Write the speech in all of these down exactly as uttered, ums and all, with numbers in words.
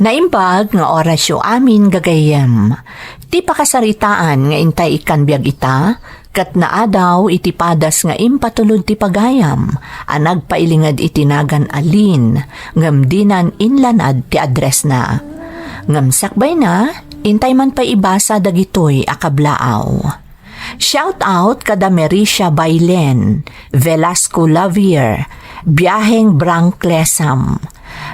Naimbag nga orasyo amin, gagayyem. Ti pakasaritaan nga intay ikkan biag ita, ket naadaw iti padas nga impatulod ti pagayam a nagpailinged iti nagan a Lynn, ngem dinan inlanad ti addressna. Ngem sakbayna, intay man pay ibasa dagitoy a kablaaw. Shout out kada Mericia Bailen, Velasco Lavier, Biaheng Brang Clesam,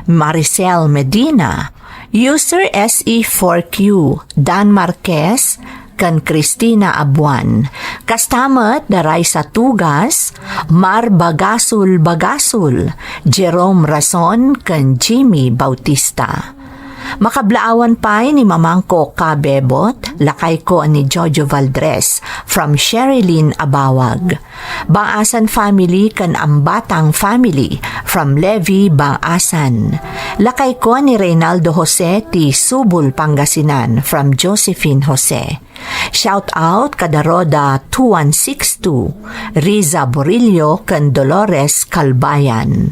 Maricel Medina, User S E four Q, Dan Marquez, ken Christina Abuan. Kasta met da Raisa Tugas, Mar Bagasul Bagasul, Jerome Rason, ken Jimmy Bautista. Makablaawan pay ni Mamangko Kabebot, lakayko ni Jojo Valdres, from Sherilyn Abawag. Bangasan family ken Ambatang family, from Levi Bangasan. Lakayko ni Reynaldo Jose ti Subol, Pangasinan, from Josephine Jose. Shout out kada Roda two one six two, Riza Borillo ken Dolores Calbayan.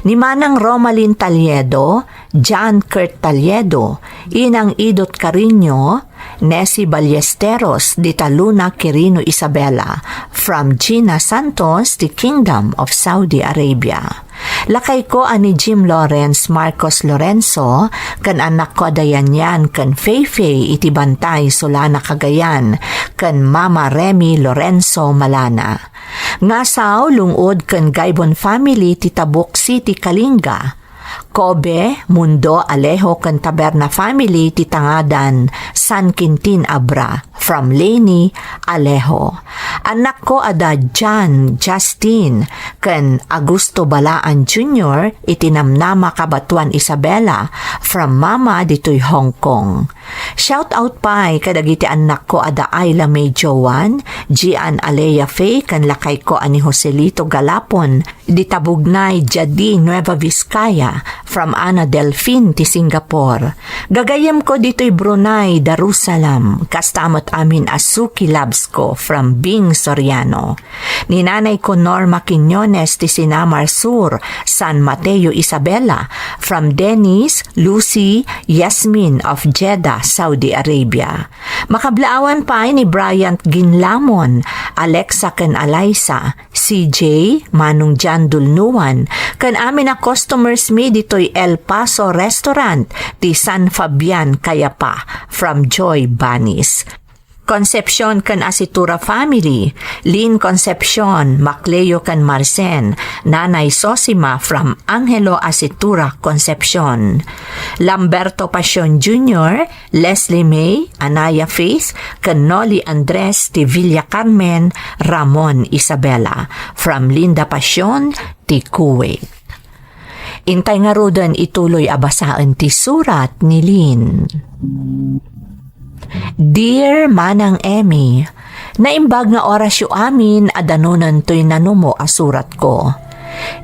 Ni Manang Romalin Taliedo, John Kurt Taliedo, Inang Idot Cariño, Nessie Ballesteros, dita Luna Quirino Isabela, from Gina Santos, the Kingdom of Saudi Arabia. Lakayko a ni Jim Lawrence Marcos Lorenzo, ken annakko a Dayanyan ken Feifei iti Bantay, Solana, Cagayan, ken Mama Remy Lorenzo Malana. Ngasaw, Lung-od ken Gaibon family ti Tabuk City, Kalinga. Kobe, Mundo, Alejo ken Taberna family ti Tangadan, San Quintin, Abra. From Leni, Alejo. Annakko a da John, Justin, ken Augusto Balaan Junior iti Namnama, Cabatuan, Isabela, from Mama ditoy Hong Kong. Shout out pay kadagiti annakko a da Ayla May Joan, Gian Alea Faye, ken lakayko a ni Joselito Galapon, dita Bugnay, Jadi, Nueva Vizcaya, from Ana Delfin ti Singapore. Gagayyemko ditoy Brunei Darussalam, kasta met amin a Suki Labs ko from Bing Soriano. Ni nanayko Norma Quiñones ti Sinamar Sur, San Mateo, Isabela, from Dennis, Lucy, Yasmin of Jeddah, Saudi Arabia. Makablaawan pay ni Bryant Ginlamon, Alexa ken Alaysa, C J, Manong John Dulnuan, ken amin a customers mi ditoy El Paso Restaurant, ti San Fabian Cayapa, from Joy Banis. Concepcion ken Asitura family, Lynn Concepcion, Macleo ken Marcen, Nanay Sosima from Angelo Asitura Concepcion. Lamberto Pasion Junior, Leslie May, Anaya Faith, ken Noli Andres ti Villa Carmen, Ramon Isabela, from Linda Pasion ti Kuwait. Intay ngaruden ituloy a basaen ti surat ni Lynn. Dear Manang Emmy, naimbag nga orasyo amin a danonen toy nanumo a suratko.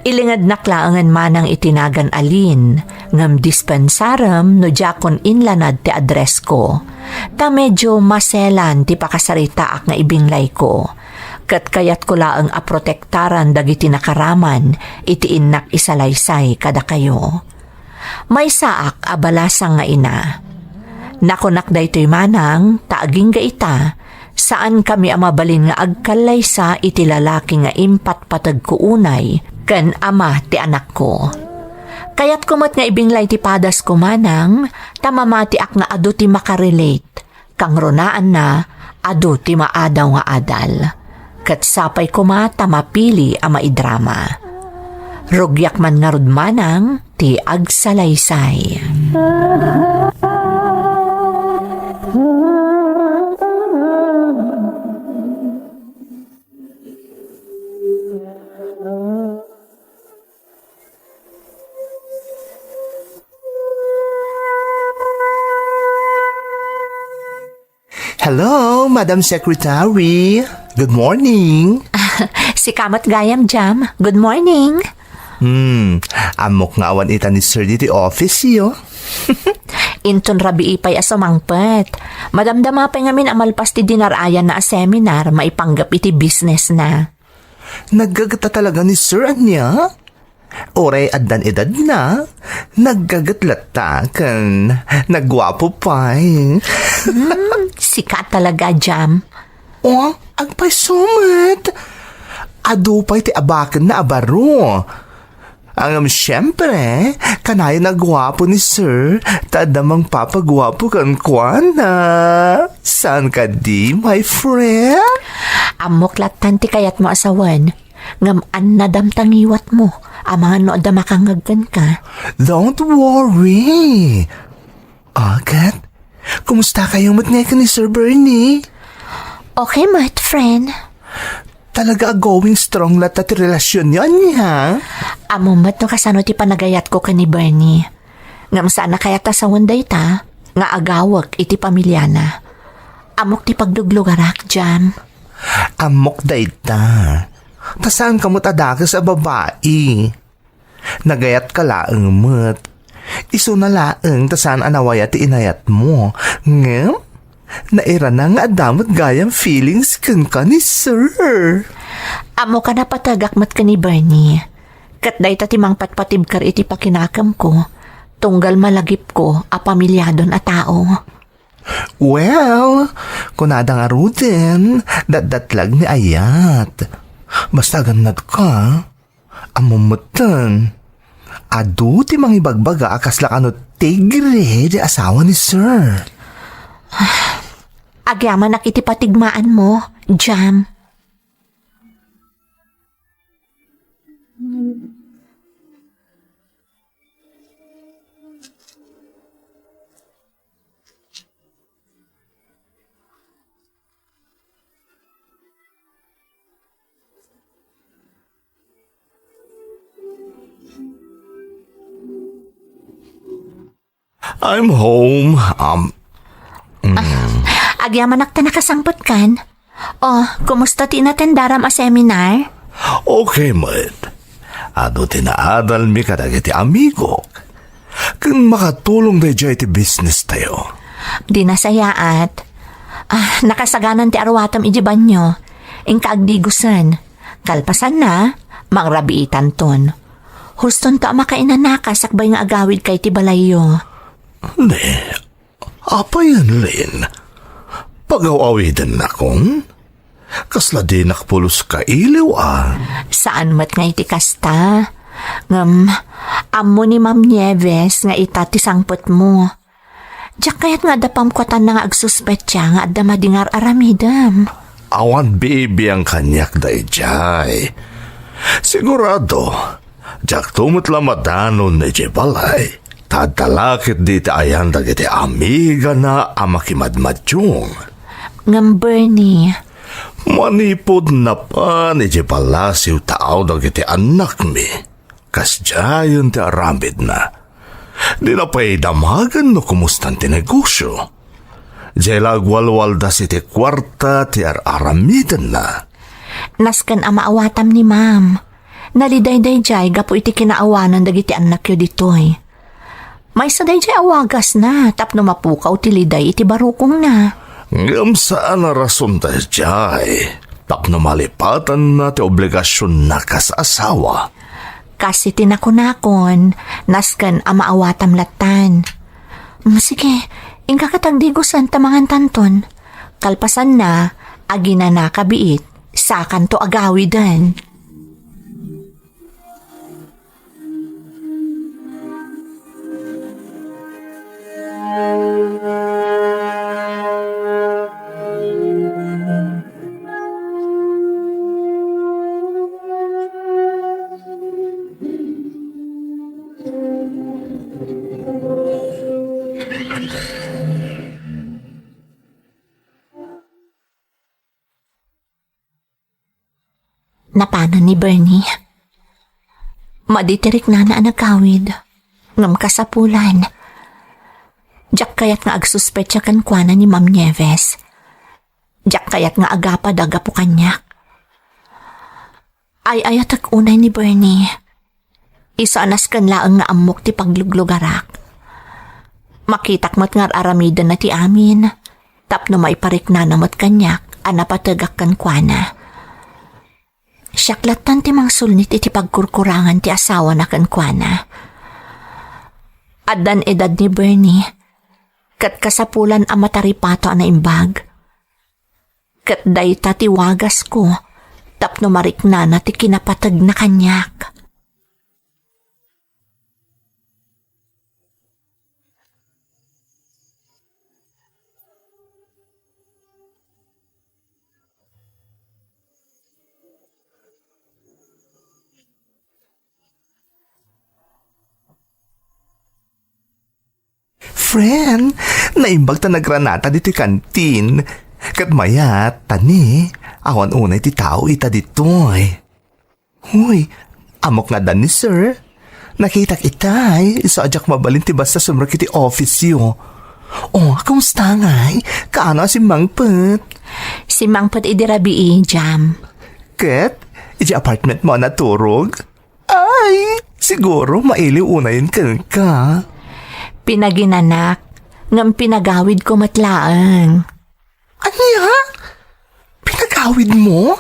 Ilingednak laengen manang iti nagan a Lynn, ngem dispensarem no diakon inlanad ti addressko. Ta medyo maselan ti pakasaritaak nga ibinglayko. Ket kayatko laeng a protektaran dagiti nakaraman iti innak isalaysay kadakayo. Maysaak a balasang nga ina. Nakunak daytoy manang, ta agingga ita, saankami a mabalin nga agkallaysa iti lalaki nga impatpategko unay ken ama ti anakko. Kayatko met nga ibinglay ti padasko manang, ta mamatiak nga adu ti makarelate. Kangrunaanna, adu ti maadaw nga adal. Ket sapay koma ta mapili a maidrama. Rugiak man ngarud manang ti agsalaysay. Hello, Madam Secretary. Good morning. Sika met gayam, Jam. Good morning. Hmm, ammok nga awan ita ni Sir ditoy office yo. Inton rabii pay a sumangpet. Madamdama pay ngamin a malpas ti dinar-ayanna a seminar maipanggep iti business na. Naggagta talaga ni Sir, ania? Uray addan edadna, naggaget latta ken nagguapo pay. Hmm, sika talaga, Jam. Oh, agpayso met. Adu pay ti abakenna a baro. Ngem, siempre, kanayon a guapo ni Sir, ta adda mangpapaguapo kenkuana. Saan kadi, my friend? Ammok lattan ti kayatmo a sawen. Ngem annadam ta ngiwatmo, amangan no adda makangngeg kenka. Don't worry. Ah, ket, kumusta kayo met ngay ken ni Sir Bernie? Okay met, friend. Talaga a going strong latta ti relasionyo, ania? Ammom met no kasano ti panagayatko ken ni Bernie. Ngem saan a kayat a sawen dayta nga agawek iti pamiliana. Ammok ti pagduglugarak, Jam. Ammok dayta. Ta saanka met a dakes a babai. Nagayatka laeng met. Isuna laeng ta saan a nawaya ti inayatmo. Ngem, nairana nga adda met gayam feelings kenka ni Sir. Ammok a napategak met ken ni Bernie. Ket dayta ti mangpatpatibker iti pakinakemko, tunggal malagipko a pamiliadon a tao. Well, kunada ngaruden, datdatlag ni ayat. Basta agannadka, ammom metten, adu ti mangibagbaga a kasla kano tigre ti asawa ni Sir. Agyamanak iti patigmaanmo, Jam. I'm home. Um, mm. Agyamanak ta nakasangpetkan. Oh, kumusta ti inatendaram a seminar? Okay met. Adu ti naadalmi kadagiti amigok. Ken makatulong daydiay ti business tayo. Di nasayaat. Ah, nakasaganan ti arwatam iti banyo. Inka agdigosen. Kalpasanna, mangrabiitanton. Hustonto a makainanaka sakbay nga agawidka iti balayyo. Ne, apayen, Lin? Pagaw-awidennakon? Kasla dinak pulos kailiw a. Saan met nga iti kasta. Ngem, ammo ni Ma'am Nieves nga ita ti sangpetmo. Diak kayat nga adda pamkuatanna nga agsuspetsa nga adda madi nga ar-aramidem. Awan bibiang kaniak daydiay. Sigurado, diakto met la madanon idiay balay. Ta adda la ketdi ti ayan dagiti amigana a makimadmadiong. Ngem Bernie. Manipud napan idiay palasio tao dagiti annakmi. Kasdiayen ti aramidna. Dina pay damagen no kumustan ti negosio. Diay la agwalwaldas iti kuarta ti ar-aramidenna. Nasken a maawatam ni Ma'am. Naliday daydiay gapu iti kinaawanan dagiti annakyo ditoy. Maysa daydiay a wagasna tapno mapukaw ti liday iti barukongna. Ngem saan a rason daydiay tapno malipatanna ti obligasionna kas asawa. Kas iti nakunakon, nasken a maawatam lattan. Mm, sige, inka ket agdigosen ta mangantanton. Kalpasanna, aginanaka biit, sakanto agawiden. Napanan ni Bernie. Madi ti riknana a nagawid, ngem kasapulan. Diak kayat nga agsuspetsa kenkuana ni Ma'am Nieves. Diak kayat nga agapada gapu kaniak. Ay-ayatek unay ni Bernie. Isu a nasken laeng nga ammok ti pagluglugarak. Makitak met nga ar-aramidenna ti amin, tapno maipariknana met kaniak a napategak kenkuana. Siak lattan ti mangsulnit iti pagkurkurangan ti asawana kenkuana. Addan edad ni Bernie, ket kasapulan a mataripato a naimbag. Ket dayta ti wagasko tapno mariknana ti kinapategna kaniak. Friend, naimbag ta nagranata ditoy kantin. Ket mayat, ta ni, awan unay ti tao ita ditoy. Hoy, ammok nga adda ni Sir. Nakitak itay, isu a diak mabalin ti basta sumrek iti office-yo. Oh, kumusta ngay? Kaano a simmangpet? Simmangpet idi rabii, Jam. Ket, iti apartment mo a naturog? Ay, siguro mailiw unayen kenka. Pinaginanak, ngem pinagawidko met laeng. Ania? Pinagawid mo?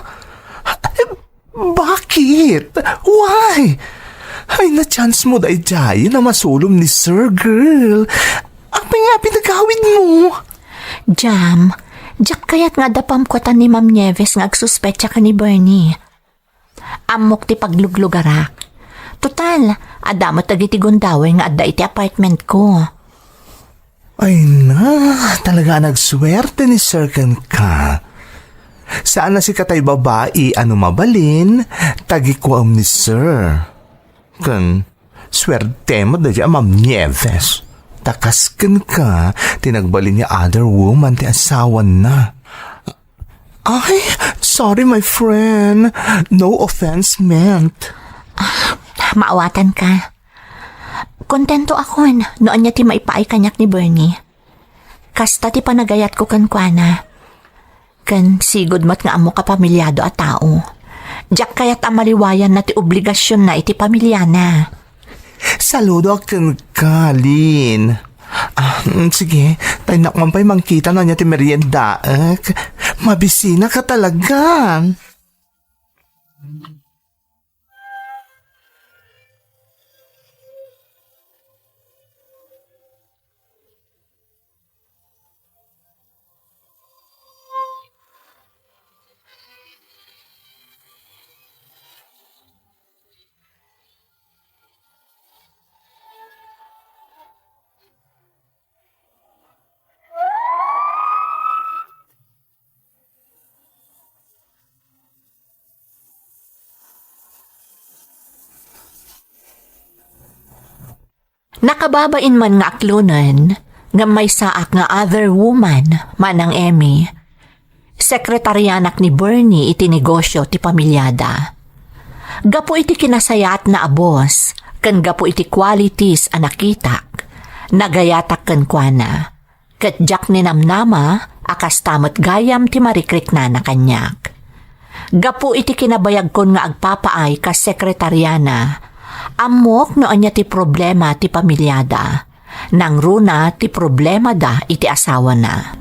Bakit? Why? Ay, na-chance mo daydiay na masulom ni Sir, girl. Apay nga pinagawid mo? Jam, diak kayat nga adda pamkuatan ni Ma'am Nieves nga agsuspetsa ken ni Bernie. Ammok ti pagluglugarak. Total, adda met dagiti gundaway nga adda iti apartment ko. Ay na, talaga a nagsuerte ni Sir kenka. Saan a sika tay babai a no mabalin, tagikuam ni Sir. Ken, suerte met daydiay a Ma'am Nieves. Ta kas kenka, ti nagbalin nga other woman ti asawana. Ay, sorry, my friend. No offense meant. Ah, maawatanka. Kontento akon no ania ti maipaay kaniak ni Bernie. Kasta ti panagayatko kenkuana. Ken sigud met nga ammok a pamilyado a tao. Diak kayat a maliwayanna ti obligasionna iti pamilyana. Saludo a kenka, Lin. Ah, mm, sige, ta innak man pay mangkita no ania ti meriendaek. Mabisinaka talaga. Nakababain man nga aklonen, ngem maysaak nga other woman, Manang Emmy. Sekretarianak ni Bernie iti negosyo ti pamilyada. Gapu iti kinasayaatna a boss, ken gapu iti qualities a nakitak, nagayatak kenkuana. Ket diak ninamnama a kasta met gayam ti marikriknana kaniak. Gapu iti kinabayagkon nga agpapaay kas sekretariana, ammok no ania ti problema ti pamilyada. Nangruna ti problemada iti asawana.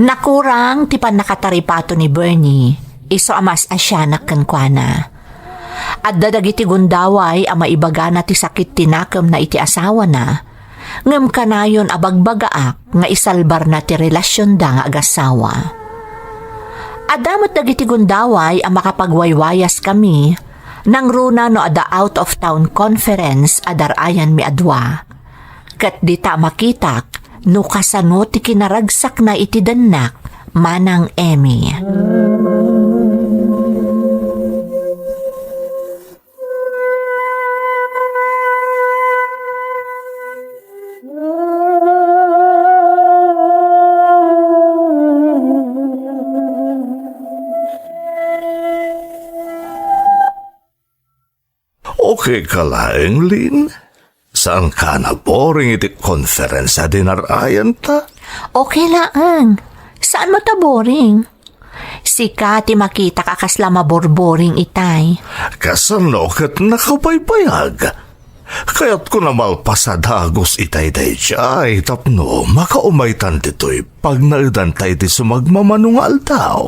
Nakurang ti pannakataripato ni Bernie, isu a mas-asianak kenkuana. Adda dagiti gundaway a maibagana ti sakit ti nakemna iti asawana, ngem kanayon a bagbagaak nga isalbarna ti relasionda nga agassawa. Adda met dagiti gundaway a makapagwaywayaskami, nangruna no adda out of town conference a dar-ayanmi a dua. Ket dita a makitak no kasano ti kinaragsakna iti dennak, Manang Emmy. Okay ka laeng, Lin? Saanka a naboring iti conference a dinar-ayanta? Okay laeng. Saan met a boring? Sika ti makitak a kasla maborboring itay. Kasano ket nakabaybayag? Kayatko a malpas a dagus itay daydiay tapno makaumaytan ditoy pagnaedanta iti sumagmamano nga aldaw.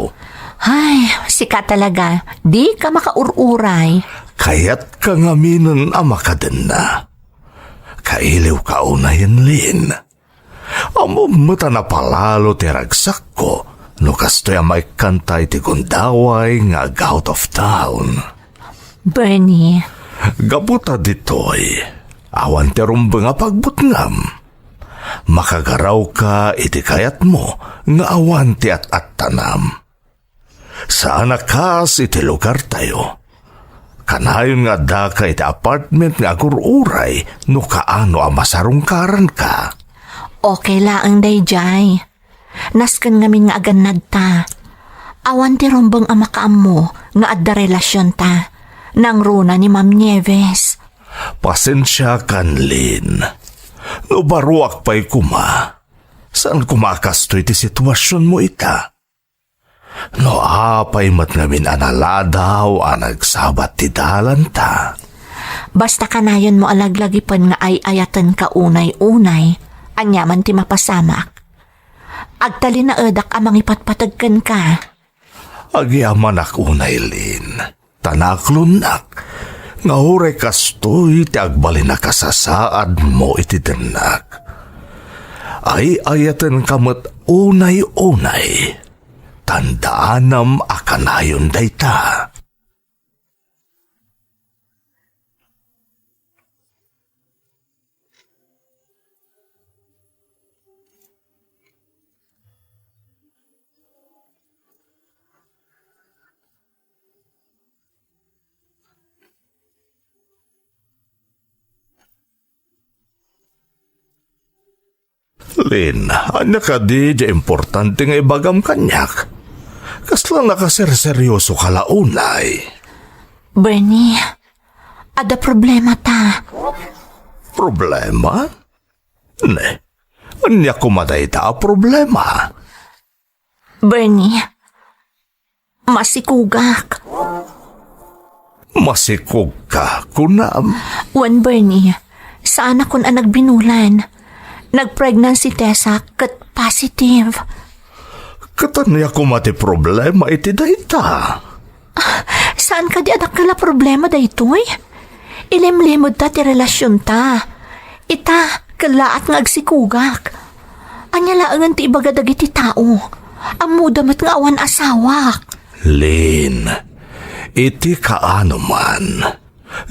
Ay, sika talaga, di ka makaur-uray. Kayatka ngaminen a makadenna. Kailiwka unayen, Lin. Ammom met a napalalo ti ragsakko no kastoy a maikkanta iti gundaway nga ag-out of town. Bernie. Gapu ta ditoy, awan ti rumbeng a pagbutngam. Makagarawka iti kayatmo nga awan ti at-attanam. Saan a kas iti lugartayo. Kanayon nga addaka iti apartment nga agur-uray no kaano a masarungkaranka. Okay laeng daydiay. Nasken ngamin nga agannadta. Awan ti rumbeng a makaammo nga adda relasionta. Nangruna ni Ma'am Nieves. Pasensiakan, Lin. No baruak pay koma, saan koma a kastoy ti situasionmo ita? No apay met ngamin a naladaw a nagsabat ti dalanta. Basta kanayonmo a laglagipen nga ay-ayatenka unay-unay, aniaman ti mapasamak. Agtalinaedak a mangipatpateg kenka. Agyamanak unay, Lin. Ta naaklonnak nga uray kastoy ti agbalin a kasasaadmo iti dennak. Ay-ayatenka met unay-unay. Tandaanam a kanayon dayta. Lin, ania kadi diay importante nga ibagam kaniak? Kasla nakaserseryosoka la unay? Bernie, adda problemata. Problema? Ne, ania koma dayta a problema? Bernie, masikogak. Masikogka, kunam? Wen, Bernie, saanakon a nagbinulan. Nag-pregnancy testak ket positive. Ket ania koma ti problema iti dayta? Ah, saan kadi a dakkel a problema daytoy? Ilimlimedta ti relasionta. Ita, kellaat nga agsikogak. Ania laengen ti ibaga dagiti tao? Ammoda met nga awan asawak. Lin, iti kaano man,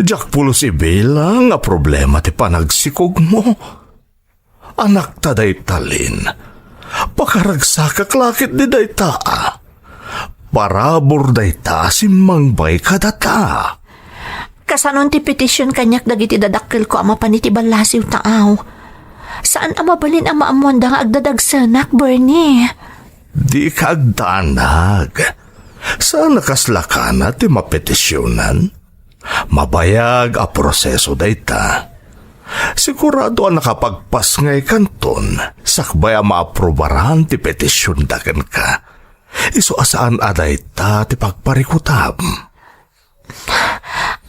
diak pulos ibilang a problema ti panagsikogmo. Anakta dayta, Lin. Pakaragsakak la ketdi dayta, a. Parabur dayta a simmangbay kadata. Kasanon ti petition kaniak dagiti dadakkelko a mapan iti ballasiw, taaw? Saan a mabalin a maammoanda nga agdadagsenak, Bernie. Dika agdanag. Saan a kasla kana ti mapetisionan? Mabayag a proseso dayta. Sigurado a nakapagpasngaykanton sakbay a maaprubaran ti petisionda kenka. Isu a saan a dayta ti pagparikutam.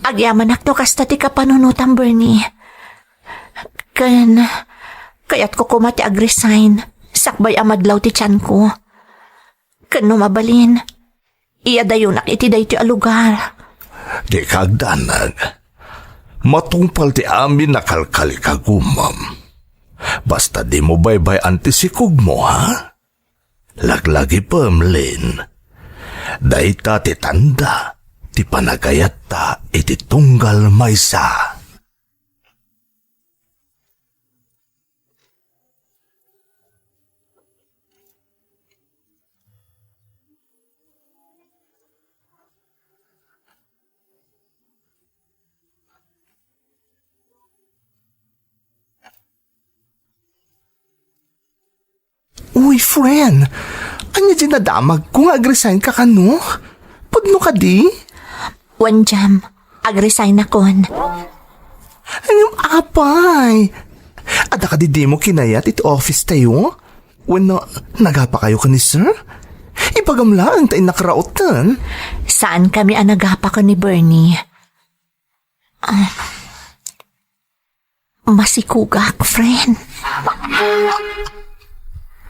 Agyamanak no kasta ti kapanunotam, Bernie. Ken, kayatko koma ti agresign sakbay a madlaw ti tianko. Ken no mabalin, iyadayonak iti daytoy a lugar. Dika agdanag. Matungpal ti amin a kalkalikagumam. Basta dimo baybay-an ti sikogmo, ha? Laglagipem, Lin. Dayta ti tanda ti panagayatta iti tunggal maysa. Uy, friend! Ania diay nadamagko nga agresign ka kano? Pudno kadi? Wen, Jam, agresign akon. Ngem apay? Adda kadi dimo kinayat iti office tayo? Wenno, nagapakayo ken ni Sir? Ibagam laeng ta innak rauten. Saankami a nagapa ken ni Bernie. Ah, masikogak, friend.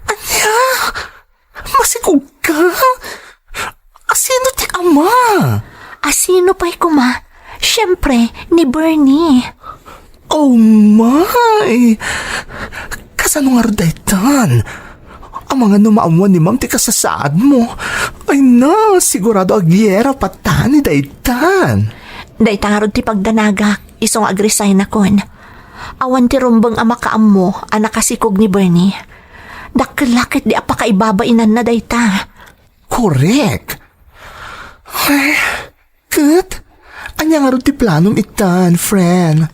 Ania? Masikogka? Nupay koma, siempre, ni Bernie. Oh my! Kasano ngarud daytan? Amangan no maammuan ni Ma'am ti kasasaadmo. Ay na, sigurado a giyera patani daytan. Dayta ngarud ti pagdanagak, isu nga agresign akon. Awan ti rumbeng a makaammo a nakasikog ni Bernie. Dakkel la ket di a pakaibabainanna dayta. Korek. Ay, ket, ania ngarud ti planom itan, friend?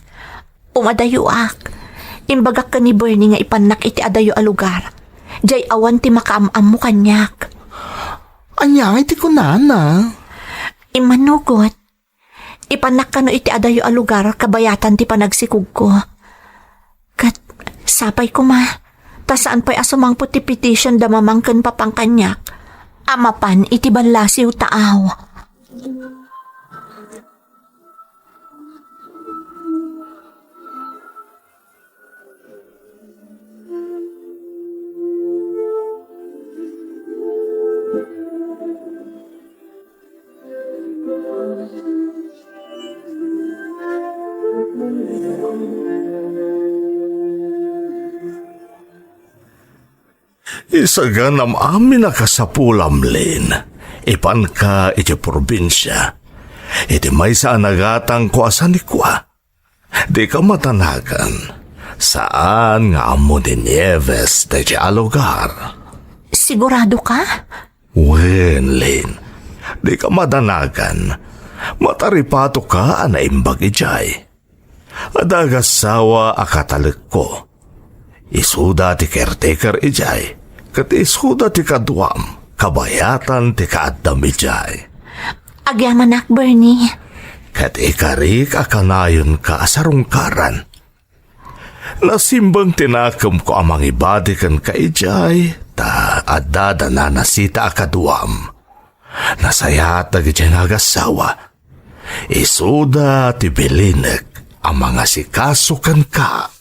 Umadayoak. Imbagak ken ni Bernie nga ipannak iti adayo a lugar. Diay awan ti makaam-ammo kaniak. Ania ngay ti kunana? Immanugot. Ipannak kano iti adayo a lugar kabayatan ti panagsikogko. Ket sapay koma, ta saan pay a sumangpet ti petition da mamang ken papang kaniak a mapan iti ballasiw taaw. Isaganam amin a kasapulam, Lin. Ipanka iti probinsia. Iti maysa a nagatangko a sanikua. Dika madanagan. Saan nga ammo ni Nieves daydiay a lugar. Sigurado ka? Wen, Lin. Dika madanagan. Mataripatoka a naimbag idiay. Adda agassawa a katalekko. Isuda ti caretaker idiay, ket isuda ti kaduam, kabayatan ti kaaddam idiay. Agyamanak, Bernie. Ket ikarik a kanayonka a sarungkaran. Nasimbang ti nakemko a mangibati kenka idiay, ta adda da Nana Sita a kaduam. Nasayaat dagidiay nga agassawa. Isuda ti bilinek a mangasikaso kenka.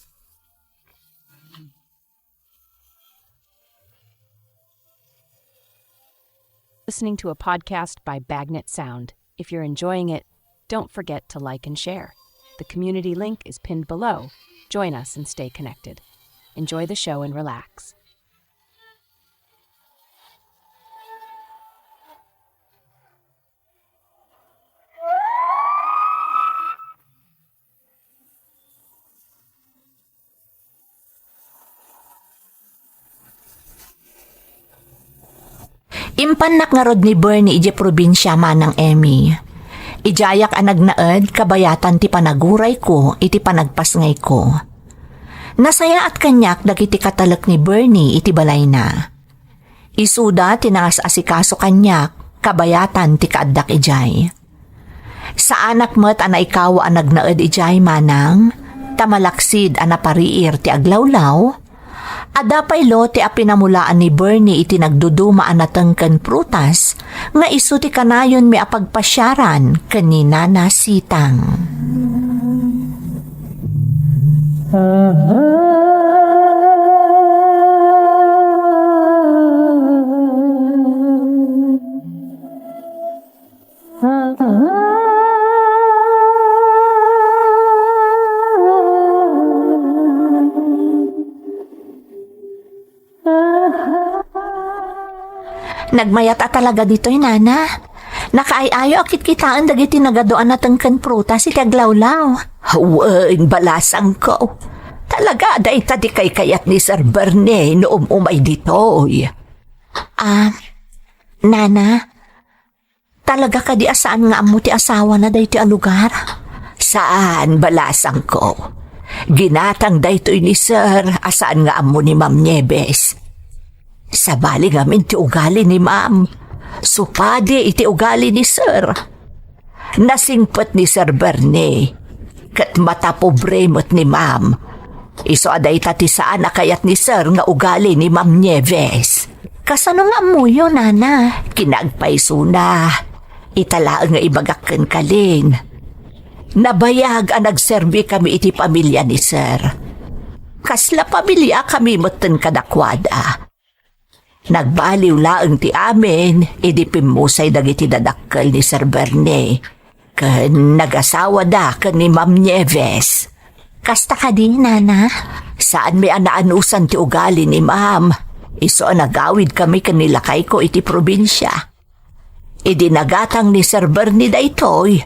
Listening to a podcast by Bagnet Sound. If you're enjoying it, don't forget to like and share. The community link is pinned below. Join us and stay connected. Enjoy the show and relax. Impannak ngarud ni Bernie idiay probinsia, Manang Emmy. Idiayak a nagnaed kabayatan ti panagurayko iti panagpasngayko. Nasayaat kaniak dagiti katalek ni Bernie iti balayna. Isuda ti nangas-asikaso kaniak kabayatan ti kaaddak idiay. Saanak met a naikawa a nagnaed idiay, Manang, ta malaksid a napariir ti aglawlaw. Adda pay lote a pinamulaan ni Bernie iti nagduduma a nateng ken prutas nga isu ti kanayonmi a pagpasiaran ken ni Nana Sitang. Nagmayat a talaga ditoy, Nana. Nakaay-ayo a kitkitaen dagiti nagadu a nateng ken prutas iti aglawlaw. Wen, balasangko. Talaga, dayta ti kaykayat ni Sir Bernie no um-umay ditoy. Ah, Nana, talaga kadi a saan nga ammo ti asawana daytoy a lugar? Saan, balasangko. Ginatang daytoy ni Sir a saan nga ammo ni Ma'am Nieves. Sabali ngamin ti ugali ni Ma'am. Supadi iti ugali ni Sir. Nasingpet ni Sir Bernie. Ket matapobre met ni Ma'am. Isu a dayta ti saan a kayat ni Sir nga ugali ni Ma'am Nieves. Kasano nga ammoyo, Nana? Kinagpaysona. Ita laeng nga ibagak kenka, Lin. Nabayag a nagserbikami iti pamilia ni Sir. Kasla pamiliakami metten kadakuada. Nagbaliw laeng ti amin idi pimmusay dagiti dadakkel ni Sir Bernie. Ken nagasawada ken ni Ma'am Nieves. Kasta kadi, Nana? Saanmi a naanusan ti ugali ni Ma'am. Isu a nagawidkami ken ni lakayko iti probinsia. Idi nagatang ni Sir Bernie daytoy,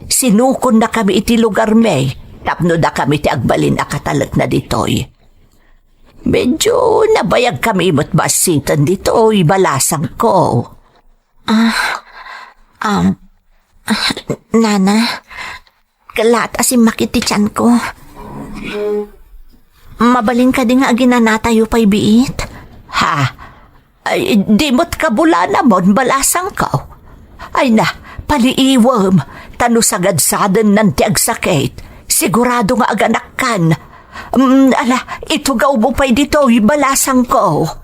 sinukonnakami iti lugarmi tapno dakami ti agbalin a katalekna ditoy. Medyo nabayagkami met bassiten ditoy, balasangko. Ah, um, Nana, Kalaat a simmakit ti tianko. Mabalin kadi nga aginanatayo pay biit? Ha? Ay, di met kabulanamon, balasangko. Ay na, paliiwem, ta no sagadsadennan ti agsakit, sigurado nga aganakkan. Mm, ala, itugawmo pay ditoy, balasangko.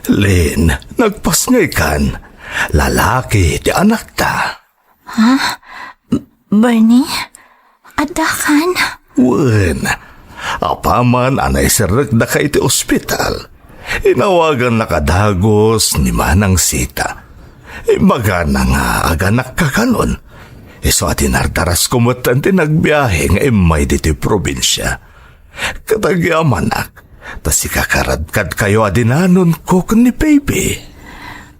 Lin, nagpasngaykan. Lalaki ti anakta. Ha? Bernie? Addakan? Wen, apaman a naiserrekdaka iti ospital, inawagannaka dagus ni Manang Sita. Imbagana nga aganakka kanon. Isu a dinardarasko metten ti nagbiahe nga immay ditoy probinsia. Ket agyamanak, ta sika karadkadkayo a dinanonko ken ni Baby.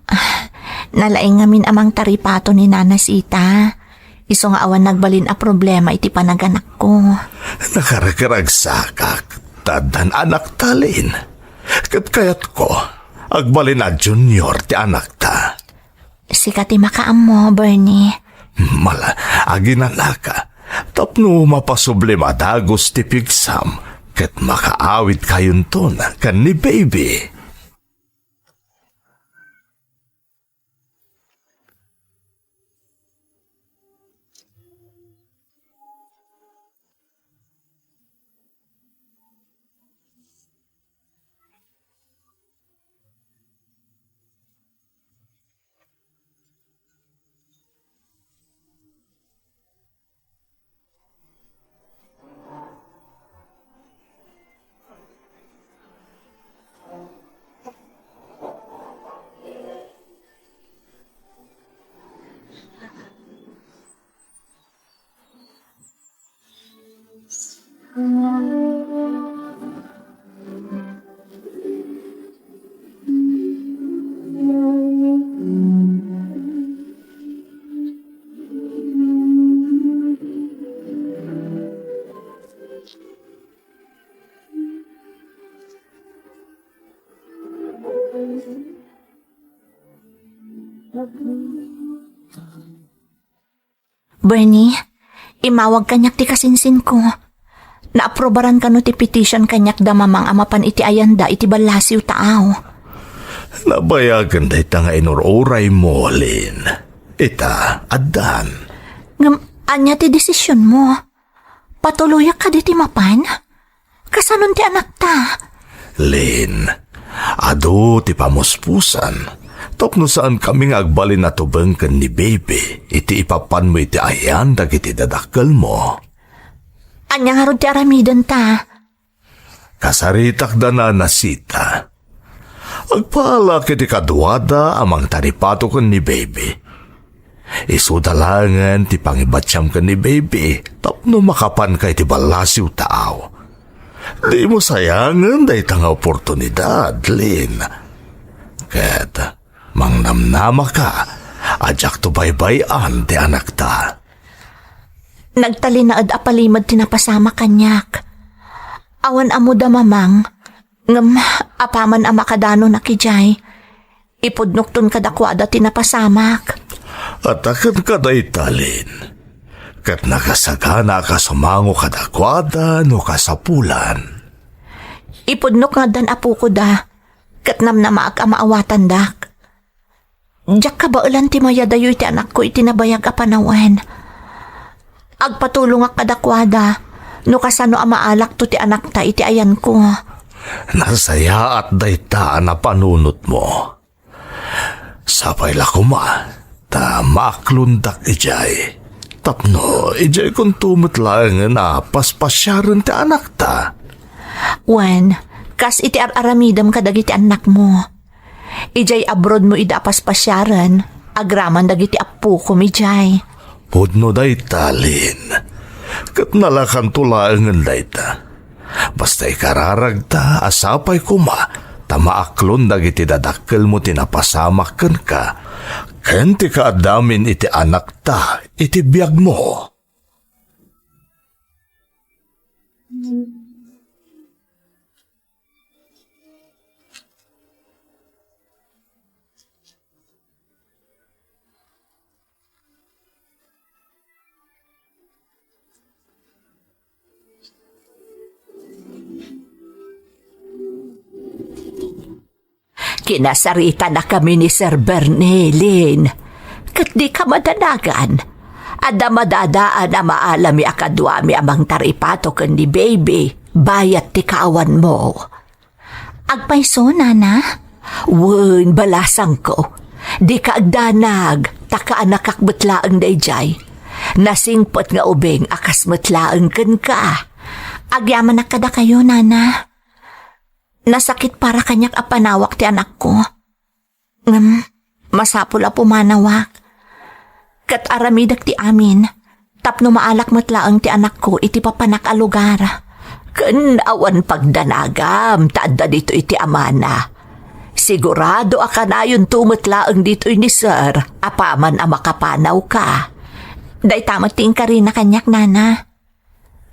Ah, nalaing ngamin a mangtaripato ni Nana Sita. Isu nga awan nagbalin a problema iti panaganakko. Nakaragragsakak, ta addan anakta, Lin. Ket kayatko, agbalin a junior ti anakta. Sika ti makaammo, Bernie. Mala, aginanaka. Tapno mapasublim a dagus ti pigsam, ket makaawidkayonton ken ni Baby. Bernie, imawag kaniak ti kasinsinko. Naaprobaran kano ti petition kaniak da mamang a mapan iti ayanda iti ballasiw taaw. Nabayagen dayta nga inur-uraymo, Lin. Ita, addan. Ngem, ania ti desisionmo? Patuloyak kadi ti mapan? Kasanon ti anakta? Lin, adu ti pamuspusan. Tapno saankami nga agbalin a tubeng ken ni Baby iti ipapanmo iti ayan dagiti dadakkelmo. Ania ngarud ti aramidenta? Kasaritak da Nana Sita. Agpaalak iti kaduada a mangtaripato ken ni Baby. Isuda laengen ti pangibatiam ken ni Baby tapno makapanka iti ballasiw taaw. Dimo sayangen dayta nga oportunidad, Lin. Ket mangnamnamaka a diakto baybay-an ti anakta. Nagtalinaed a palimed ti napasamak kaniak. Awan ammoda, Mamang, ngem apaman a makadanonak idiay, ipudnokton kadakuada ti napasamak. Ata kenka dayta, Lin. Ket nakasagana a kasumango kadakuada no kasapulan. Ipudnok ngarud da ni apokoda, ket namnamaak a maawatandak. Diak kabaelan ti mayadayo iti anakko iti nabayag a panawen. Agpatulongak kadakuada no kasano a maalakto ti anakta iti ayanko. Nasayaat dayta a napanunotmo. Sapay la koma ta maaklondak idiay. Tapno idiaykonto met laengen a paspasiaren ti anakta. Wen, kas iti ar-aramidem kadagiti annakmo. Idiay abroadmo ida a paspasiaren, agraman dagiti appokom idiay. Pudno dayta, Lin. Ket nalakanto laengen dayta. Basta ikararagta a sapay koma ta maaklon dagiti dadakkelmo ti napasamak kenka, ken ti kaaddamin iti anakta iti biagmo. Kinasaritanakami ni Sir Bernie, Lin. Ket dika madanagan. Adda madadaan a maalami a kaduami a mangtaripato ken ni Baby, bayat ti kaawanmo. Agpayso, Nana? Wen, balasangko. Dika agdanag, ta kaanakak met laeng daydiay. Nasingpet nga ubing a kas met laeng kenka. Agyamanak kadakayo, Nana. Nasakit para kaniak a panawak ti anakko. Ngem, masapul a pumanawak. Ket aramidek ti amin, tapno maalak met laeng ti anakko iti papanak a lugar. Ken awan pagdanagam ta adda ditoy ti amana. Sigurado a kanayonto met laeng ditoy ni Sir apaman a makapanawka. Dayta met ti inkarina kaniak, Nana.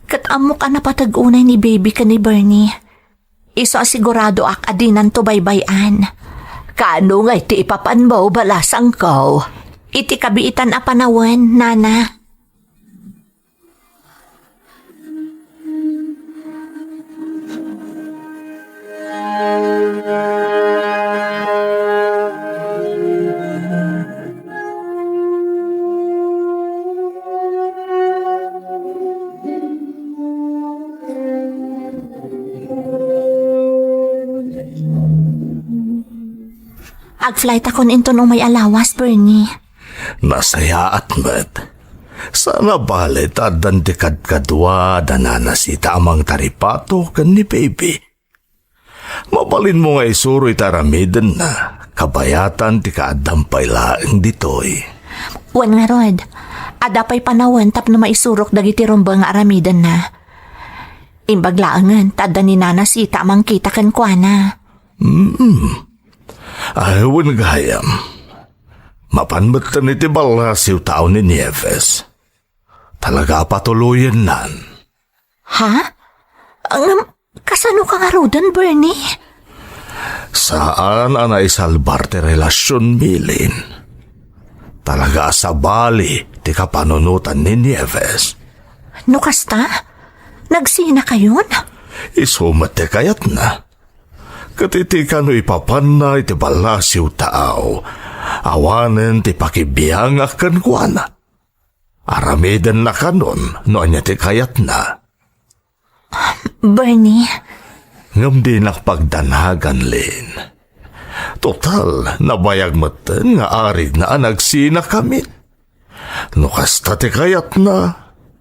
Ket ammok a napateg unay ni Baby ken ni Bernie. Isu a siguradoak a dinanto baybay-an. Kaano ngay ti ipapanmo, balasangko? Iti kabiitan a panawen, Nana. Agflightakon inton umay a lawas, Bernie. Nasayaat met. Saan a bale ta addan ti kadkadua da Nana Sita a mangtaripato ken ni Baby. Mabalinmo nga isuro iti aramidenna, kabayatan ti kaaddam pay laeng ditoy. Wen ngarud, adda pay panawen tapno maisurok dagiti rumbeng nga aramidenna. Imbag laengen ta adda ni Nana Sita a mangkita kenkuana. Mm. Ay, wen gayam. Mapan metten iti ballasiw tao ni Nieves. Talaga a patuloyennan. Ha? Ngem, kasano ka ngaruden, Bernie? Saan a naisalbar ti relasionmi, Lin. Talaga a sabali ti kapanunotan ni Nieves. No kasta, nagsinakayon? Isu met ti kayatna. Ket iti kano ipapanna iti ballasiw tao, awanen ti pakibiangak kenkuana. Aramidenna kanon no ania ti kayatna. Bernie. Ngem dinak pagdanagan, Lin. Total, nabayag metten nga aridna a nagsinakamin. No kasta ti kayatna,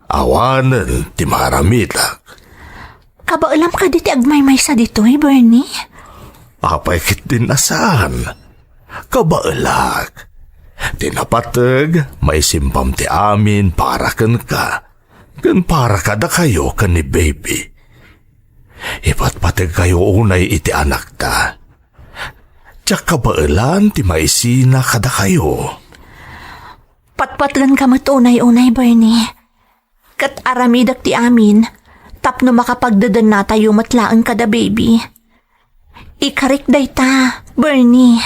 awanen ti maaramidak. Kabaelam kadi ti agmaymaysa ditoy, Bernie? Apay ketdin a saan? Kabaelak. Ti napateg, maisimbam ti amin para kenka, ken para kadakayo ken ni Baby. Ipatpategkayo unay iti anakta. Diak kabaelan ti maisina kadakayo. Patpatgenka met unay-unay, Bernie. Ket aramidek ti amin tapno makapagdedennatayo met laeng kada baby. Ikarik dayta, Bernie.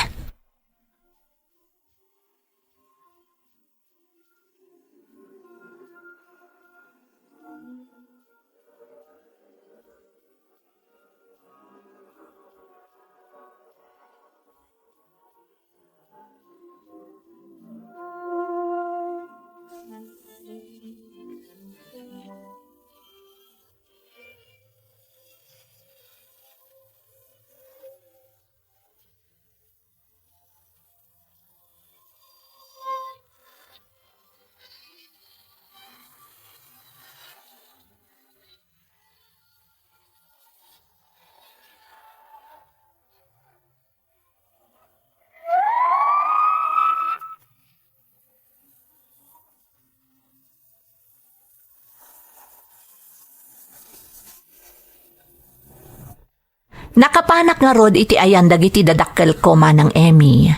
Nakapanak ngarud iti ayan dagiti dadakkelko, Manang Emmy.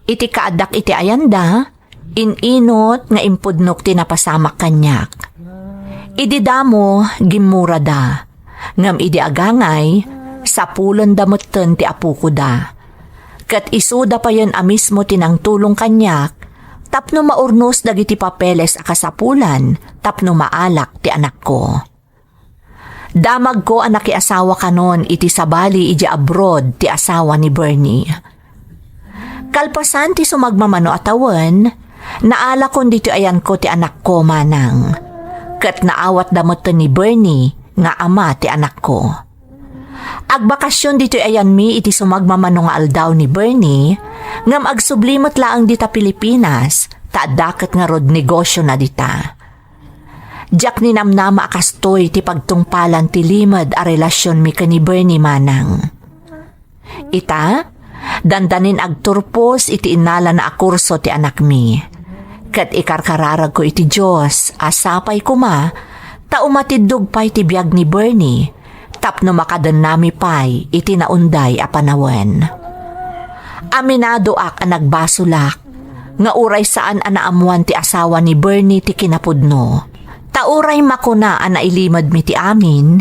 Iti kaaddak iti ayanda, in-inut nga impudnok ti napasamak kaniak. Idi damo, gimmurada. Ngem idi agangay, sapulenda metten ti apokoda. Ket isuda payen a mismo ti nangtulong kaniak tapno maurnos dagiti papeles a kasapulan tapno maalak ti anakko. Damagko a nakiasawa kanon iti sabali idiay abroad ti asawa ni Bernie. Kalpasan ti sumagmamano a tawen, naalakon ditoy ayanko ti anakko, Manang. Ket naawatda metten ni Bernie nga ama ti anakko. Agbakasyon ditoy ayanmi iti sumagmamano nga aldaw ni Bernie, ngem agsubli met laeng dita Pilipinas, ta adda ket ngarud negosiona dita. Diak ninamnama a kastoy ti pagtungpalan ti limed a relasionmi ken ni Bernie, Manang. Ita, dandanin agturpos iti innalana a kurso ti anakmi. Ket ikarkararagko iti Dios a sapay koma ta umatiddog pay ti biag ni Bernie tapno makadennami pay iti naunday a panawen. Aminadoak a nagbasolak nga uray saan a naammoan ti asawa ni Bernie ti kinapudno. Ta uray makuna a nailimedmi ti amin,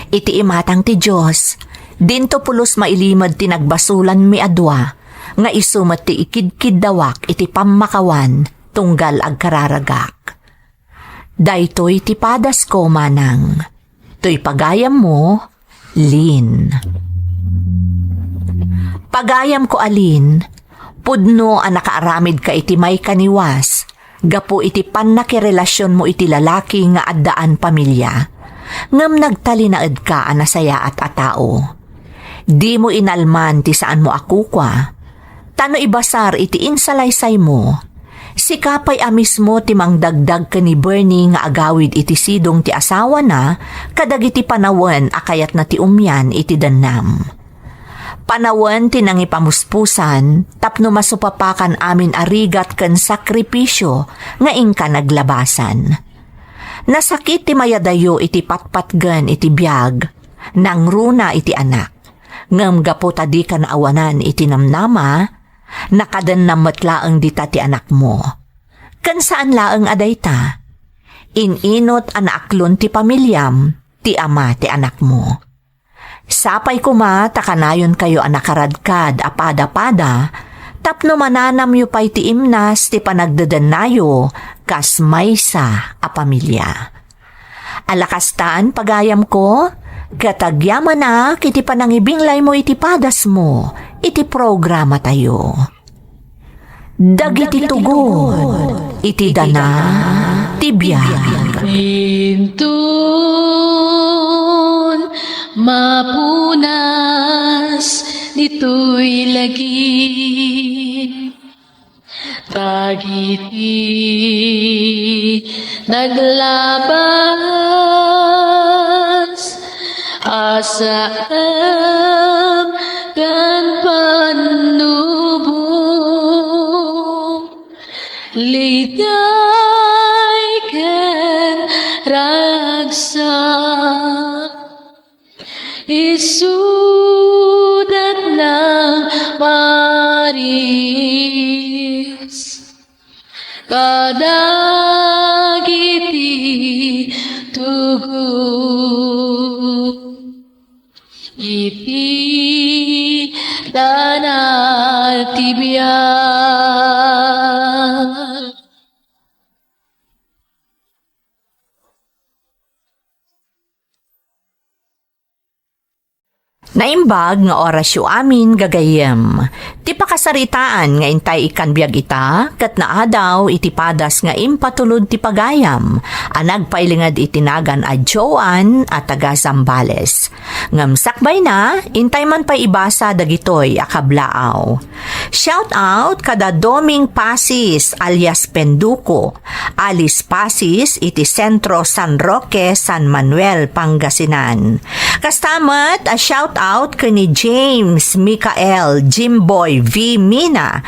iti imatang ti Dios, dinto pulos mailimed ti nagbasolanmi a dua, nga isu met ti ikidkiddawak iti pammakawan tunggal agkararagak. Daytoy ti padasko, Manang. Toy pagayammo, Lynn. Pagayamko a Lynn, pudno a nakaaramidka iti maikaniwas gapu iti pannakirelasionmo iti lalaki nga addaan pamilia, ngem nagtalinaedka a nasayaat a tao. Dimo inalman ti saanmo a kukua, ta no ibasar iti insalaysaymo, sika pay a mismo ti mangdagdag ken ni Bernie nga agawid iti sidong ti asawana kadagiti panawen a kayatna ti umian iti dennam. Panawen ti nangipamuspusan tapno masupapakan amin a rigat ken sakripisio nga inka naglabasan. Nasakit ti mayadayo iti patpatgen iti biag, nangruna iti anak. Ngem gapu ta dika naawanan iti namnama, nakadennam met laeng dita ti anakmo. Ken saan laeng a dayta, in-inut a naaklon ti pamiliam ti ama ti anakmo. Sapay koma ta kanayonkayo a nakaradkad a pada-pada tapno mananamyo pay ti imnas ti panagdedennayo kas maysa a pamilia. Ala kastan, pagayamko, ket agyamanak iti panangibinglaymo iti padasmo iti programatayo. Dagiti tugon iti dana ti biag. Inton mapunas ditoy lagip, dagiti naglabas a saem ken pannubong, liday ken ragsak. Isudat nang Maris, kadagiti tugot iti danag ti biag. Naimbag nga orasyo amin, gagayyem. Ti pakasaritaan nga intay ikkan biag ita, ket naadaw iti padas nga impatulod ti pagayam a nagpailinged iti nagan a Joan a taga Zambales. Ngem sakbayna, intay man pay ibasa dagitoy a kablaaw. Shout out kada Doming Pasis alias Penduko, Alice Pasis iti Sentro San Roque, San Manuel, Pangasinan. Kasta met a shout out ken ni James Michael Jimboy V Mina,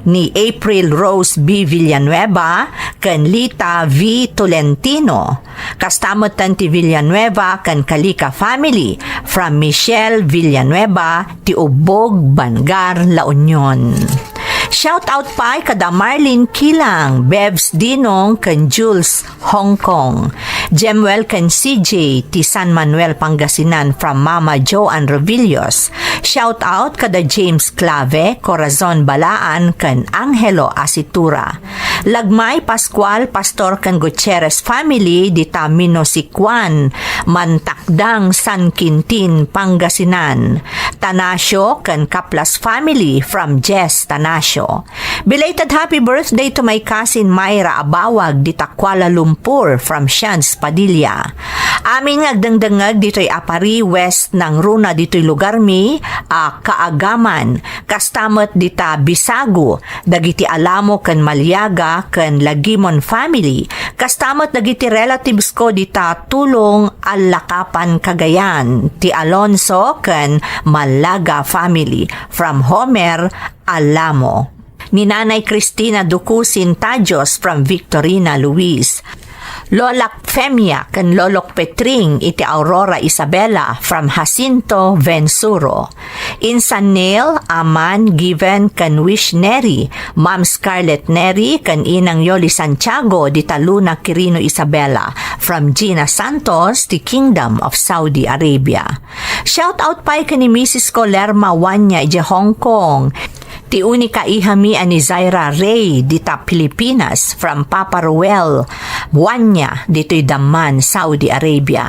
ni April Rose B Villanueva, ken Lita V Tolentino. Kasta met ti Villanueva ken Calica family from Michelle Villanueva ti Ubbog, Bangar, La Union. Shout out pay kada Marlene Kilang, Bebs Dinong, ken Jules Hong Kong. Jemuel ken C J ti San Manuel, Pangasinan from Mama Joan Revillos. Shout out kada James Clave, Corazon Balaan, ken Angelo Asitura. Lagmay, Pascual, Pastor ken Gutierrez family dita Minosicuan, Mantakdang, San Quintin, Pangasinan. Tanasio ken Kaplas family from Jess Tanasio. Belated happy birthday to my cousin Myra Abawag dita Kuala Lumpur from Shans Padilla. Amin nga agdengdengngeg ditoy Aparri West, nangruna ditoy lugarmi a kaagaman, kasta met dita Bisago, dagiti Alamo ken Maliaga ken Lagimon family, kasta met dagiti relatives ko dita Tulong, Allakapan, Cagayan, ti Alonso ken Malaga family from Homer, Alamo. Ni Nanay Cristina Ducusin Tajos from Victorina, Luis. Lolak Femia ken Lolok Petring iti Aurora Isabela from Jacinto Vensuro. Insan Neil, Aman, Given, ken Wish Neri, Ma'am Scarlett Neri, ken Inang Yoli Santiago, dita Luna Quirino Isabela, from Gina Santos, ti Kingdom of Saudi Arabia. Shout out pay ken ni Misis ko Lerma Wanya iti Hong Kong. Ti unika ihami a ni Zaira Ray dita Pilipinas from Papa Ruel Wanya ditoy Dammam, Saudi Arabia.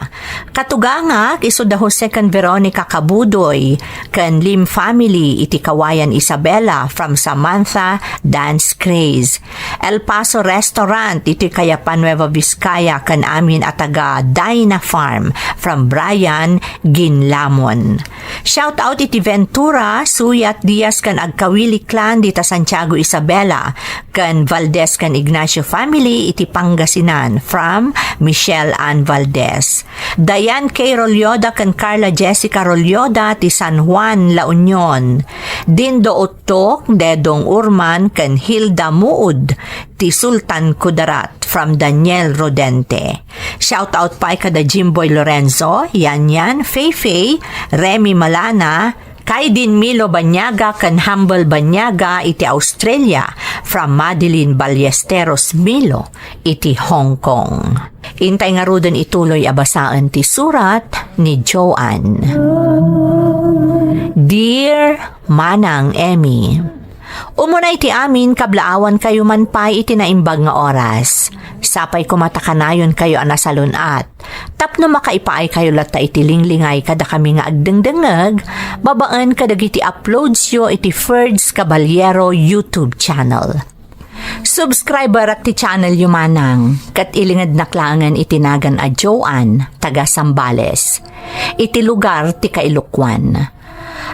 Katugangak isu da Jose ken Veronica Kabudoy ken Lim family iti Kawayan Isabela from Samantha Dance Craze. El Paso Restaurant iti Kayapan, Nueva Vizcaya ken amin a taga Dyna Farm from Brian Ginlamon. Shout out iti Ventura, Suyat, Diaz ken Agkawili clan dita Santiago Isabela, ken Valdez ken Ignacio family iti Pangasinan from Michelle Ann Valdez. Diane K Rolyoda ken Carla Jessica Rolyoda ti San Juan, La Union. Dindo Uttok, Dedong Urman ken Hilda Muud ti Sultan Kudarat from Daniel Rodente. Shout out pay kada Jimboy Lorenzo, Yanyan, Feifei, Remy Malana, Kaidin Milo Banyaga ken Humble Banyaga iti Australia from Madeline Ballesteros Milo iti Hong Kong. Intay ngaruden ituloy a basaen ti surat ni Joan. Dear Manang Emmy, Umunay ti amin, kablaawankayo man pay iti naimbag nga oras. Sapay koma ta kanayonkayo a nasalun-at tapno makaipaaykayo latta iti linglingay kadakami nga agdengdengngeg babaen kadagiti uploadsyo iti Ferds Caballero YouTube channel. Subscriberak ti channelyo, manang, ket ilingednak laengen iti nagan a Joan, taga Zambales, iti lugar ti Kailokuan.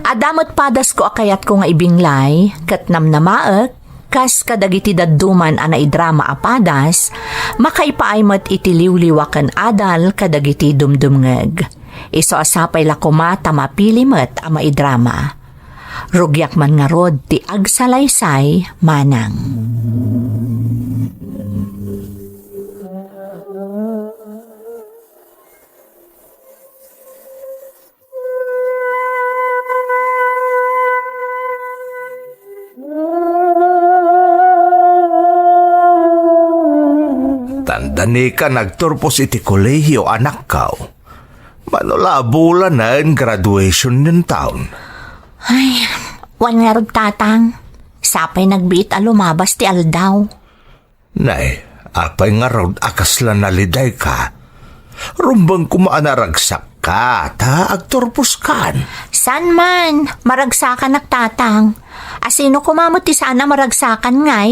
Adda met padasko a kayatko nga ibinglay, ket namnamaek, kas kadagiti dadduma a naidrama a padas, makaipaay met iti liwliwa ken adal kadagiti dumdumngeg. Isu a sapay la koma ta mapili met a maidrama. Rugiak man ngarud ti agsalaysay, manang. Dani ka nagturpos iti kolehiyo, anakko. Mano la a bulanen graduation niontaon? Ay, wen ngarud, Tatang. Sapay nagbiit a lumabas ti aldaw. Nay, apay ngarud a kasla nalidayka? Rumbeng koma a naragsakka ta agturposkan. Saan man, maragsakanak, Tatang. A sino koma met ti saan a maragsakan ngay?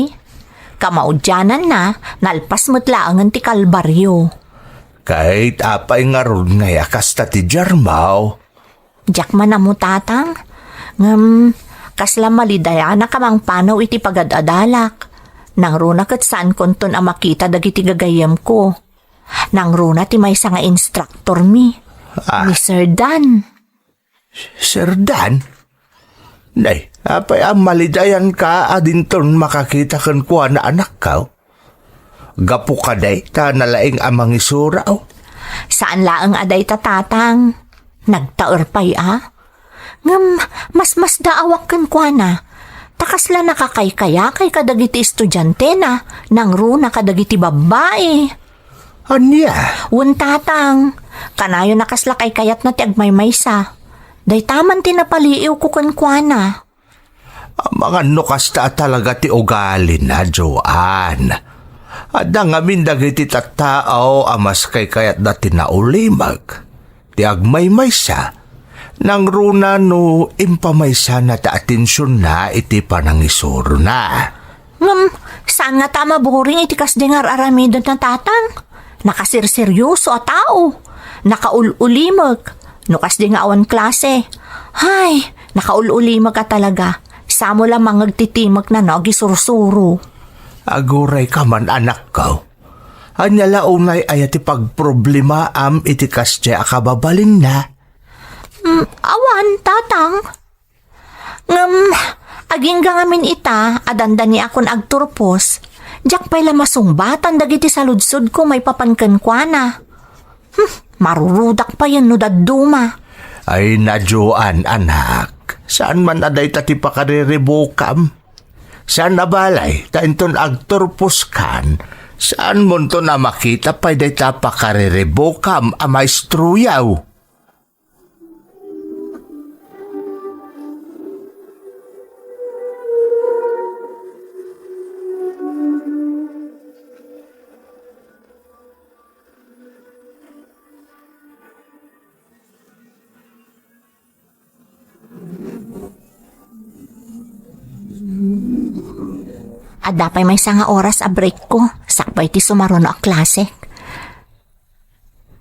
Kamaudiananna, nalpas met laengen ti kalbario. Ket apay ngarud ngay a kasta ti diarmo? Diak man ammo, Tatang. Ngem, kasla malidayanak a mangpanaw iti pagad-adalak. Nangruna ket saankonton a makita dagiti gagayyemko. Nangruna ti maysa nga instructor mi, Ah. ni Sir Dan. Sir Dan? Nay, apay a malidayanka a dinton makakita kenkuana, anakko? Gapu kadi ta nalaing a mangisuro? Saan laeng a dayta, Tatang. Nagtaer pay a. Ngem, masmasdaawak kenkuana. Ta kasla nakakaykayakay kadagiti estudiantena, nangruna kadagiti babbai. Ania? Wen, Tatang. Kanayon a kasla kaykayatna ti agmaymaysa. Dayta man ti napaliiwko kenkuana. Amangan no kasta a talaga ti ugalina, Joan. Adda ngamin dagiti tattao a mas kaykayatda ti naulimek, ti agmaymaysa, nangruna no impamaysana ti atensionna iti panangisurona. Ngem, saan ngata a maboring iti kasdi nga ar-aramidna, Tatang? Nakasirseryoso a tao. Nakaul-ulimek. No kasdi nga awan klase. Hay, nakaul-ulimek a talaga. Samo la mangngeg ti timekna no agisursuro. Agurayka man, anakko. Ania la unay aya ti pagproblemaam iti kasdi a kababalinna? Mm, awan, Tatang. Ngem, agingga ngamin ita a dandaniakon agturpos, diak pay la masungbatan dagiti saludsodko maipapan kenkuana. Hmm, marurudak payen no dadduma. Ay, Joan, anak, saan man a dayta ti pakariribukam? Saan a balay, ta inton agturposkan, saanmonto a makita pay dayta pakariribukam a maestroyo? Adda pay maysa nga oras a break ko, sakbay ti sumaruno a klase.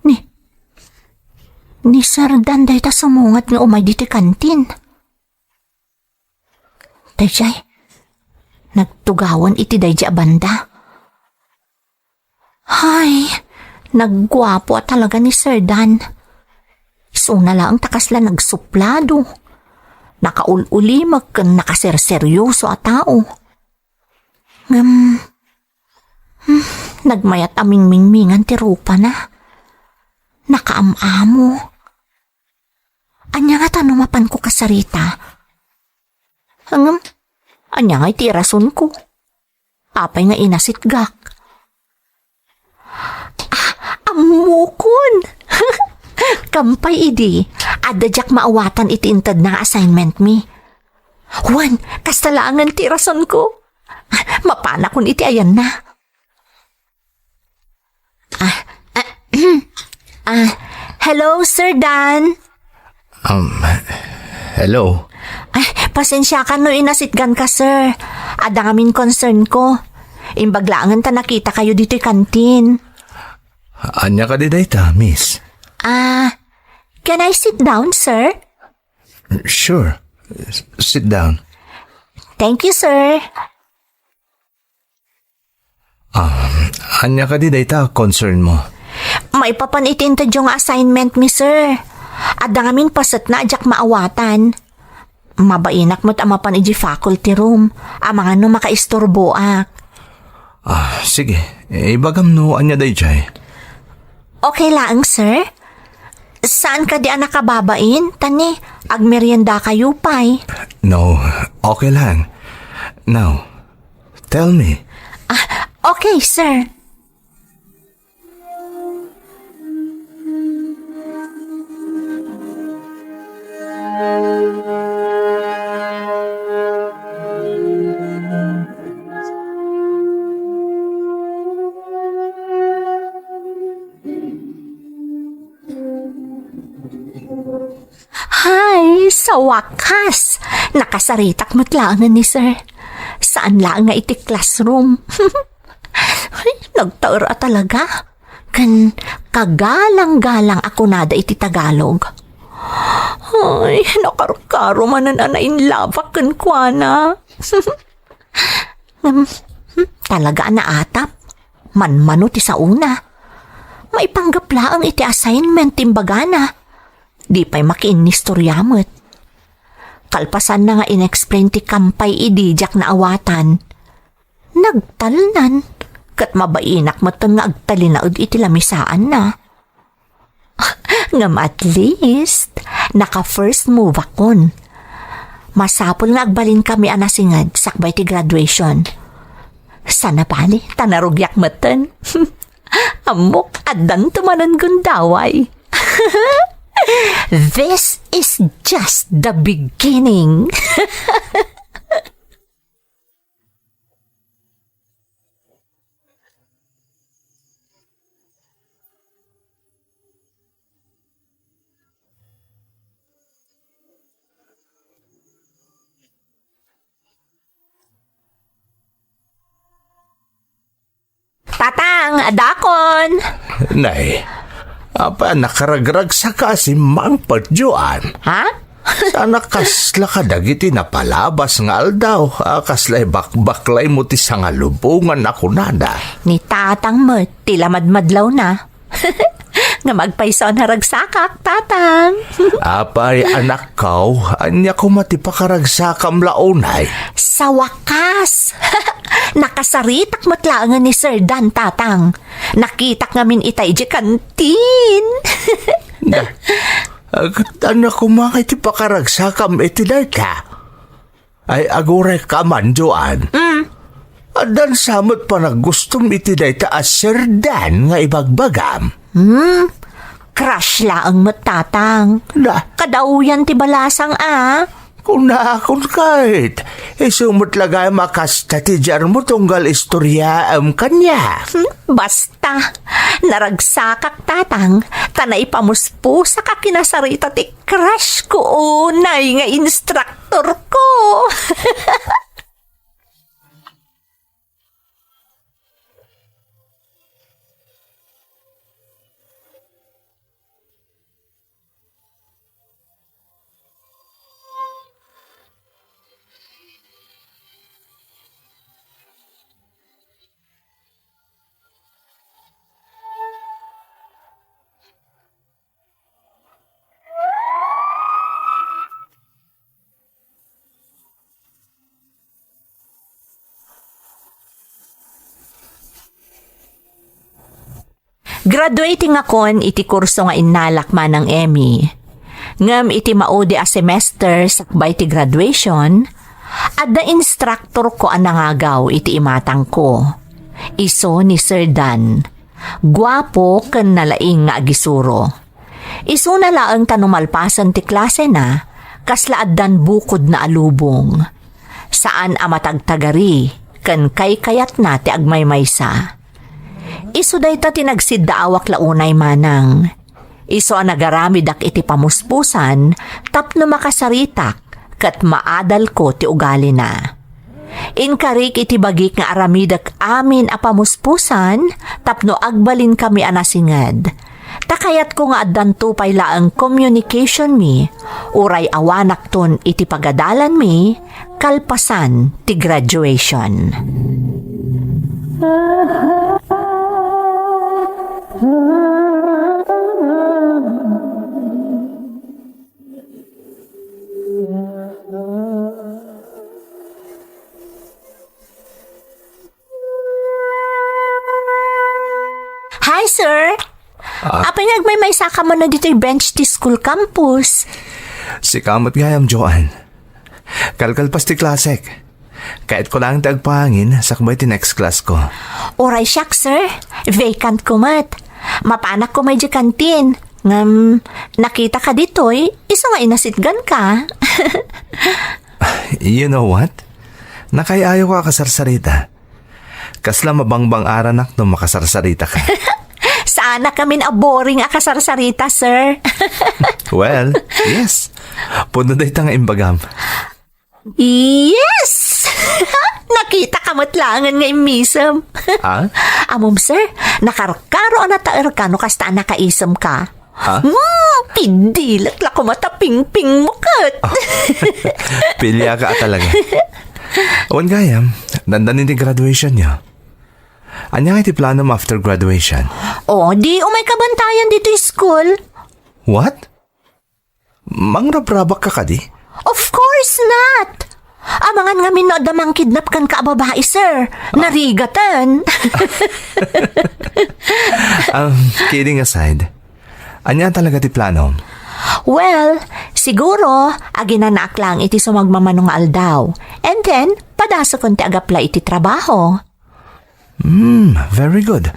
Ni, ni Sir Dan dayta sumungat nga umay ditoy kantin. Daydiay, nagtugawan iti daydiay a banda. Hay, nagguapo a talaga ni Sir Dan. Isuna laeng ta kasla nagsuplado. Nakaul-ulimek ken nakaserseryoso a tao. Ngem, hmm, nagmayat a mingmingmingan ti rupana. Nakaam-amo. Ania ngata no mapanko kasarita? Ngem, ania ngay ti irasonko? Apay nga inasitgak? Ah, ammokon! Kampay idi, adda diak maawatan iti intedna nga assignment mi. Wen, kasta laengen ti irasonko. Mapanakon iti ayanna. Ah, ah, ah, hello, Sir Dan. Um, hello. Ay, pasensiakan no inasitganka, sir. Adda ngamin concern ko. Imbag laengen ta nakitakayo ditoy kantin. Ania kadi dayta, miss? Ah, can I sit down, sir? Sure. S-, sit down. Thank you, sir. Ah, ania kadi dayta concern mo? Maipapan iti intedyo nga assignment mi, sir. Adda ngamin pasetna a diak maawatan. Mabainak met a mapan idiay faculty room. Amangan no makaisturboak. Ah, sige. Ibagam no ania daydiay. Okay laeng, sir? Saan kadi a nakababain? Ta ni, agmeriendakayo pay. No, okay lang. Now, tell me. Ah, okay, sir. Sa wakas, nakasaritak met laengen ni Sir. Saan laeng nga iti classroom. Ay, nagtaer a talaga. Ken kagalang-galang a kunada iti Tagalog. Ay, nakarkaro manen a nainlabak kenkuana. Ngem, hmm, talaga a naatap. Manmano ti saona. Maipanggep laeng iti assignment ti imbagana. Di pay makiinnistoria met. Kalpasanna nga in-explain ti kampay idi diak naawatan, nagtalnan, ket mabainak metten nga agtalinaed iti lamisaanna. Ngem at least, naka-first move akon. Masapul nga agbalinkami a nasinged sakbay ti graduation. Sana bali, ta narugiak metten. Ammok, addanto manen gundaway. This is just the beginning. Tatang, adakon. Nay, apay a nakaragragsaka a simmangpet, Joan? Ha? Saan a kasla kadagiti napalabas nga aldaw a kasla ibakbaklaymo ti sangalubongan a kunada? Ni Tatang met ti lamadmadlawna. Ngem agpayso a naragsakak, Tatang. Apay, anakko, ania koma ti pakaragsakam la unay? Sa wakas! Nakasaritak met laengen ni Sir Dan, Tatang. Nakitak ngamin ita idiay kantin. Da, ket ania koma nga iti pakaragsakam iti dayta? Ay, aguray ka man, Joan. Mm. Addan sa met panaggustom iti dayta a Sir Dan nga ibagbagam? Hmm? Crush laeng met, Tatang. Na? Kadawyan ti balasang, a. Kunakon ket, isu met la gayam a kasta ti diarmo tunggal istoriaem kaniak. Hmm? Basta, naragsakak, Tatang, ta naipamuspusak a kinasarita ti crush ko unay nga instructor ko. Graduatingakon iti kurso nga innalak, Manang Emmy. Ngem iti maudi a semester sakbay ti graduation, adda instructorko a nangagaw iti imatangko. Isu ni Sir Dan. Guapo ken nalaing nga agisuro. Isuna laeng ta no malpasen ti klasena, kasla addan bukodna a lubong. Saan a matagtagari ken kaykayatna ti agmaymaysa. Isu dayta ti nagsiddaawak la unay, Manang. Isu a nagaramidak iti pamuspusan tapno makasaritak ket maadalko ti ugalina. Inkarik iti bagik nga aramidek amin a pamuspusan tapno agbalinkami a nasinged. Ta kayatko nga addanto pay laeng communicationmi, uray awanakton iti pagadalanmi kalpasan ti graduation. Hi, sir. Ah. Apay nga agmaymaysa ka man na ditoy bench ti school campus? Sika met gayam, Joan. Kalkalpas ti klasek. Kayatko laeng ti agpahangin sakbay ti next class ko. Uray siak, sir. Vacant ko met. Mapanak ko may di kantin. Ngem, nakita ka ditoy, isu nga inasitgan ka. You know what? Nakaay-ayo ka a kasarsarita. Kasla mabangbang-aranak no makasarsarita ka. Saanak ngamin a boring a kasarsarita, sir. Well, yes. Pudno dayta nga imbagam. Yes! Nakita ka met laengen nga immisem. Ha? Ammom, sir, nakarkaro a nataerka no kasta a nakaisem ka. Ha? Hmm, pidilet la koma ta pingpingmo ket. Pilya ka talaga. Wen gayam, dandanin ti graduation niyo. Ania nga iti planom after graduation? O, di umay ka bantayan ditoy school. What? Mangrabrabak ka kadi? Of course not! Amangan ngamin no adda mangkidnap kenka a babai, sir. Narigaten. Um, kidding aside, ania talaga ti planom? Well, siguro, aginanaak lang iti sumagmamano nga aldaw. And then, padasukon ti ag-apply iti trabaho. Hmm, very good.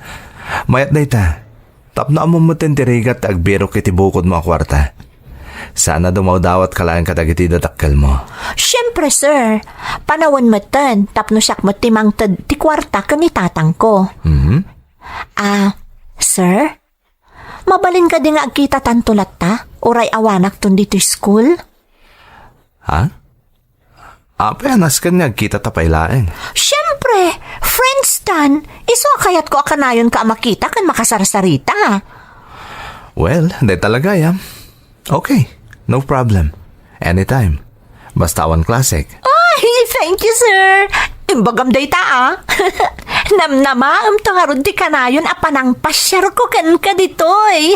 Mayat dayta. Tapno ammom metten ti rigat ti agbirok iti bukodmo a kuarta. Saan a dumawdawat ka laeng kadagiti dadakkelmo. Siempre, sir. Panawen metten, tapno siak met ti mangted ti kuarta ken ni tatangko. Mhm. Ah, sir? Mabalin kadi nga agkitatanto latta? Uray awanakton ditoy school? Ha? Apay a nasken nga agkitata pay laeng? Siempre! Friends tan! Isu a kayatko a kanayonka a makita ken makasarsarita. Well, dayta la gayam. Okay, no problem. Anytime. Basta awan klasek. Ay, thank you, sir. Imbagam dayta, ah. Namnamaemto ngarud ti kanayon a panangpasiarko kenka ditoy.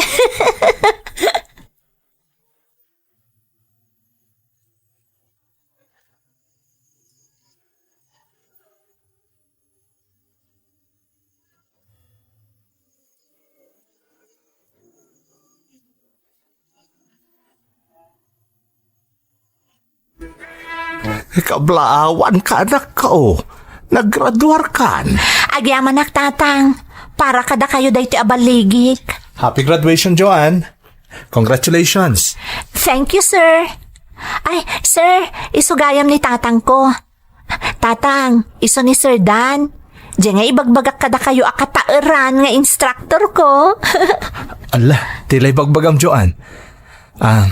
Kablaawanka, anakko. Naggraduarkan. Agyamanak, Tatang. Para kadakayo daytoy a balligik. Happy graduation, Joanne. Congratulations. Thank you, sir. Ay, sir, isu gayam ni tatangko. Tatang, isu ni Sir Dan. Diay nga ibagbagak kadakayo a kataeran nga instructor ko. Ala, ti la ibagbagam, Joanne. Ah,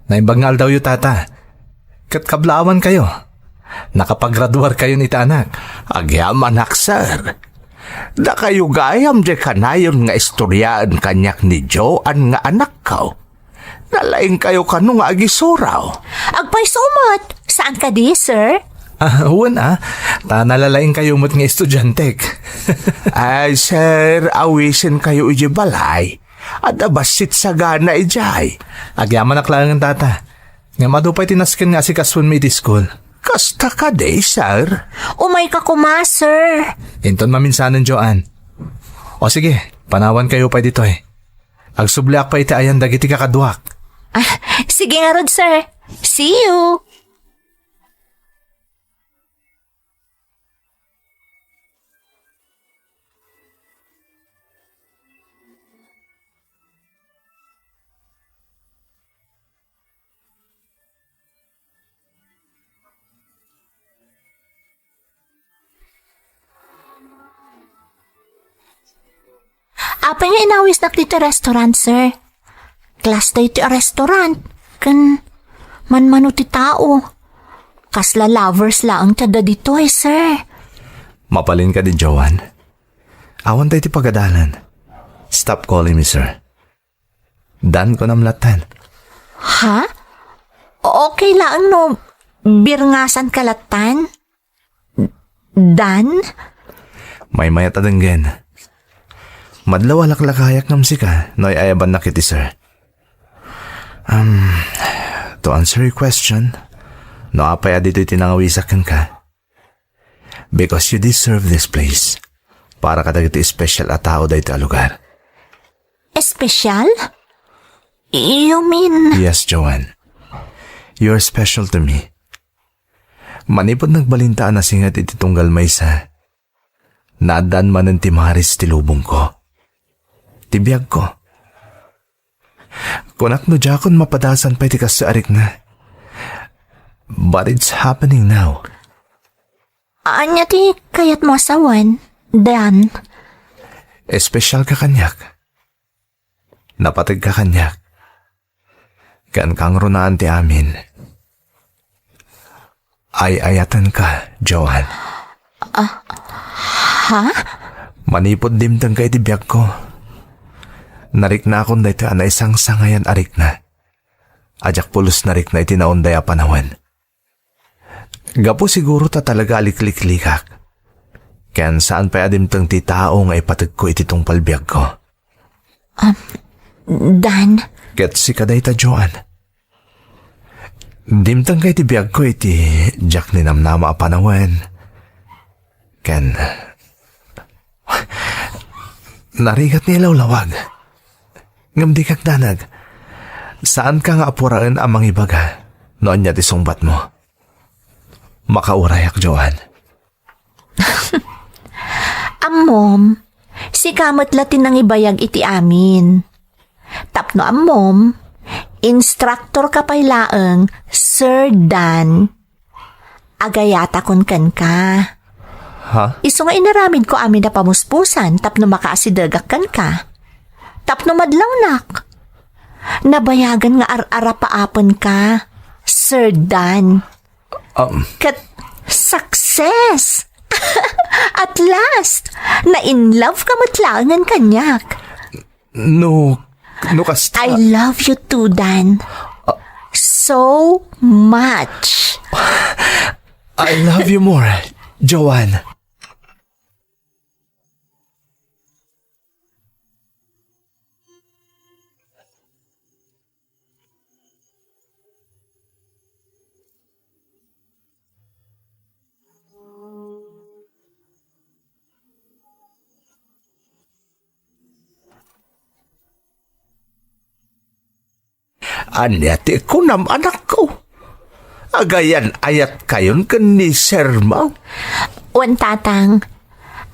naimbag nga aldawyo, Tata. Ket kablaawankayo. Nakapagraduarkayon iti anak. Agyamanak, sir. Dakayo gayam diay kanayon nga istoriaen kaniak ni Joanne nga anakko. Nalaingkayo kano nga agisuraw? Agpayso met. Saan kadi, sir? Ah, wen, ah. Ta nalalaingkayo met nga estudiantek. Ay, sir, awisenkayo idiay balay. Adda bassit sagana idiay. Agyamanak laengen, Tata. Ngem adu pay ti nasken nga asikasoenmi iti school. Kasta kadi, sir? Umayka koma, sir. Inton maminsanen, Joanne. O sige, panawankayo pay ditoy. Agsubliak pay iti ayan dagiti kakaduak. Ah, sige ngarud, sir. See you. Apay nga inawisnak ditoy restaurant, sir? Class daytoy a restaurant. Ken manmano ti tao. Kasla lovers laeng ti adda ditoy, sir. Mabalin kadi, Joanne. Awan tay ti pagadalan. Stop calling me, sir. Dan, kunam lattan. Ha? Okay laeng no birngasanka lattan? Dan? Maymayat a denggen. Madlaw a laklakayak ngem sika no ay-ayabannak iti sir. Um, to answer your question, no apay a ditoy ti nangawisak kenka, because you deserve this place. Para kadagiti special a tao daytoy a lugar. Special? You mean? Yes, Joanne. You're special to me. Manipud nagbalinta a nasinget iti tunggal maysa, naaddaan manen ti maris ti lubongko, ti biagko. Kunak no diakon mapadasan pay ti kastoy a rikna. But it's happening now. Ania ti kayatmo a sawen, Dan? Espesyal ka kaniak. Napateg ka kaniak. Ken kangrunaan ti amin. Ay-ayatenka, Joan. Ah, ha? Manipud dimtengka iti biagko, nariknakon daytoy a naisangsangayan a rikna. A diak pulos narikna iti naunday a panawen. Gapu siguro ta talaga a likliklikak. Ken saan pay a dimteng ti tao nga ipategko iti tungpal biagko. Um, Dan. Ket sika dayta, Joan. Dimtengka iti biagko iti diak ninamnama a panawen. Ken narigat nga ilawlawag. Ngem dika agdanag. Saanka nga apuraen a mangibaga no ania ti sungbatmo. Makaurayak, Joan. Ammom, sika met la ti nangibayag iti amin. Tapno ammom, instructor ka pay laeng, Sir Dan. Agayatakon kenka. Ha? Isu nga inaramidko amin a pamuspusan tapno makaasidegak kenka. Tapno madlawnak. Nabayagan nga ar-arapaapenka, Sir Dan. Um. Ket success! At last, na-in love ka met laengen kaniak. No, no kasta. I love you too, Dan. So much. I love you more, Joan. Ania ti kunam, anakko? Agayan-ayatkayon ken ni Sir Mang? Wen, Tatang.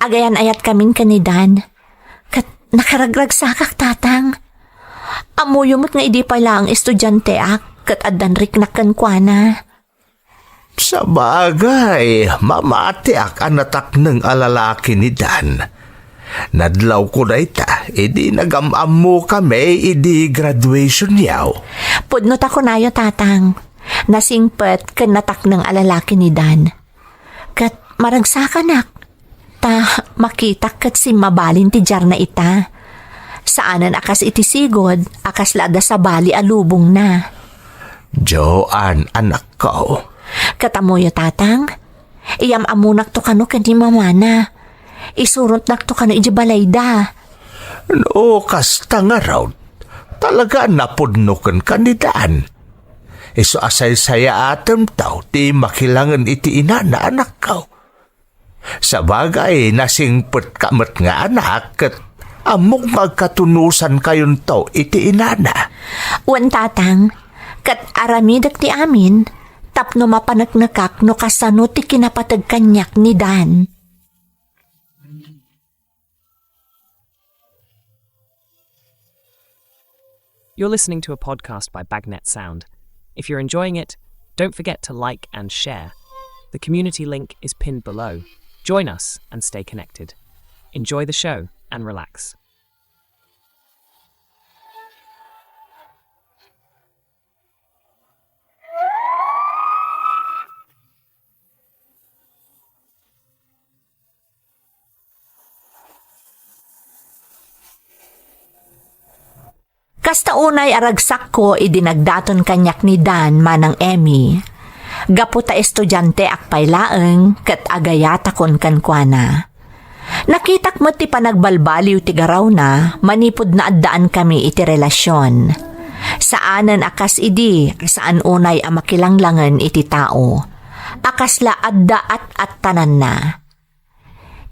Agayan-ayatkamin ken ni Dan. Ket nakaragragsakak, Tatang. Ammoyo met nga idi pay laeng estudianteak, ket addan riknak kenkuana. Sabagay, mamatiak a natakneng a lalaki ni Dan. Nadlawko dayta idi nagam-ammokami idi graduationyo. Pudno ta kunayo, Tatang. Nasingpet ken natakneng a lalaki ni Dan. Ket maragsakanak. Ta makitak ket simmabalin ti diarna ita. Saanen a kas iti sigud a kasla adda sabali a lubongna. Joan, anakko. Ket ammoyo, Tatang, iyam-ammonakto kano ken ni mamana. Isurontnakto kano idiay balayda. No kasta ngarud, talaga a napudno kenka ni Dan. Isu a saysayaatemto ti makilangen iti inana, anakko. Sabagay, nasingpetka met nga anak ket ammok nga agkatunosankayonto iti inana. Wen, Tatang, ket aramidek ti amin tapno mapaneknekak no kasano ti kinapateg kaniak ni Dan. You're listening to a podcast by Bagnet Sound. If you're enjoying it, don't forget to like and share. The community link is pinned below. Join us and stay connected. Enjoy the show and relax. Kasta unay a ragsakko idi nagdaton kaniak ni Dan, Manang Emmy. Gapu ta estudianteak pay laeng ket agayatakon kenkuana. Nakitak met ti panagbalbaliw ti garawna manipud naaddaankami iti relasion. Saanen a kas idi a saan unay a makilanglangen iti tao, a kasla adda at-attananna.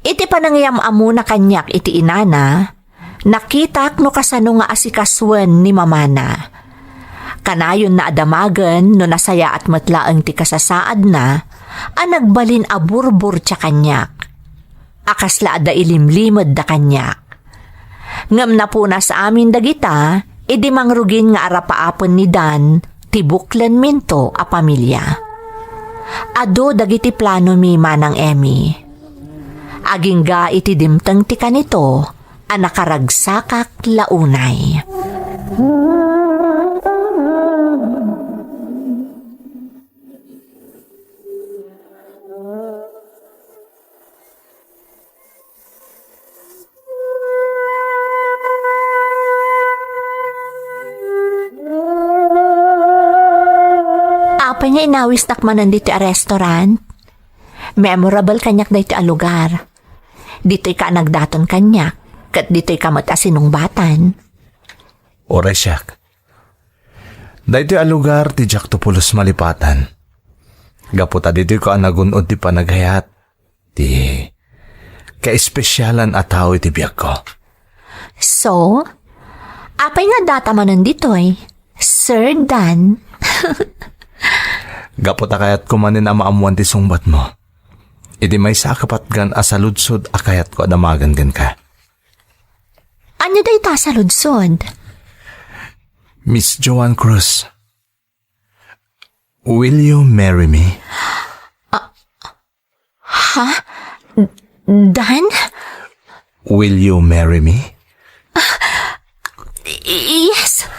Iti panangiyam-ammona kaniak iti inana, nakitak no kasano nga asikasuen ni mamana. Kanayonna a damagen no nasayaat met laeng ti kasasaadna a nagbalin a burburtia kaniak, a kasla adda ilimlimedda kaniak. Ngem napunas amin dagita idi mangrugin nga arapaapen ni Dan ti buklenminto a pamilia. Adu dagiti planomi, Manang Emmy. Agingga iti dimteng ti kanito a nakaragsakak la unay. pay nga inawisnak manen ditoy a restaurant? Memorable kaniak daytoy a lugar. Ditoyka a nagdaton kaniak, ket ditoyka met a sinungbatan. Uray siak. Daytoy a lugar ti diakto pulos malipatan. Gapu ta ditoyko a nagun-od ti panagayat, ti kaespesialan a tao iti biagko. So, apay nga addata manen ditoy, Sir Dan? Gapu ta kayatko manen a maammoan ti sungbatmo. Iti maysa a kapatgan a saludsod a kayatko a damagen kenka. Ania dayta a saludsod? Miss Joanne Cruz, will you marry me? Ha? Dan? Will you marry me? Yes.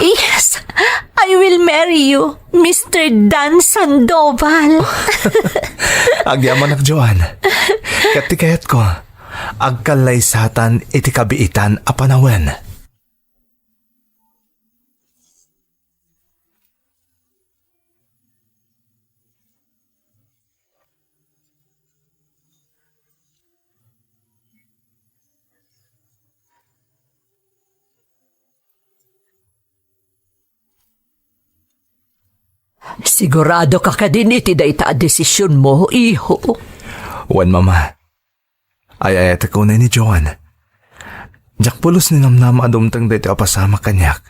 Yes. I will marry you, Mister Dan Sandoval. Agyamanak, Joanne. Ket ti kayatko, agkallaysatan iti kabiitan a panawen. Sigurado ka kadin iti dayta a desisionmo, iho? Wen, Mama. Ay-ayatek unay ni Joan. Diak pulos ninamnama a dumteng daytoy a pasamak kaniak.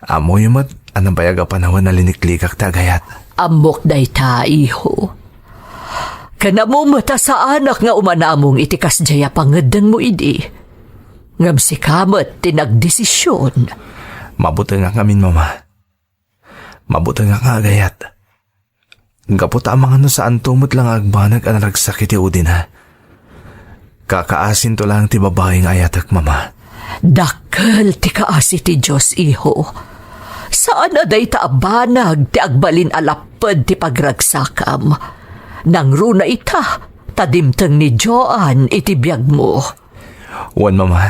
Ammoyo met a nabayag a panawen a linikligak ti agayat. Ammok dayta, iho. Ken ammom met a saanak nga umanamong iti kasdiay a pangeddengmo idi. Ngem sika met ti nagdesision. Mabutengak ngamin, Mama. Mabutengak nga agayat. Gapu ta amangan no saanto met la nga agbanag a naragsak iti udina. Kakaasinto laeng ti babai nga ayatek, Mama. Dakkel ti kaasi ti Dios, iho. Saan a dayta a banag ti agbalin a lapped ti pagragsakam. Nangruna ita, ta dimteng ni Joan iti biagmo. Wen, Mama.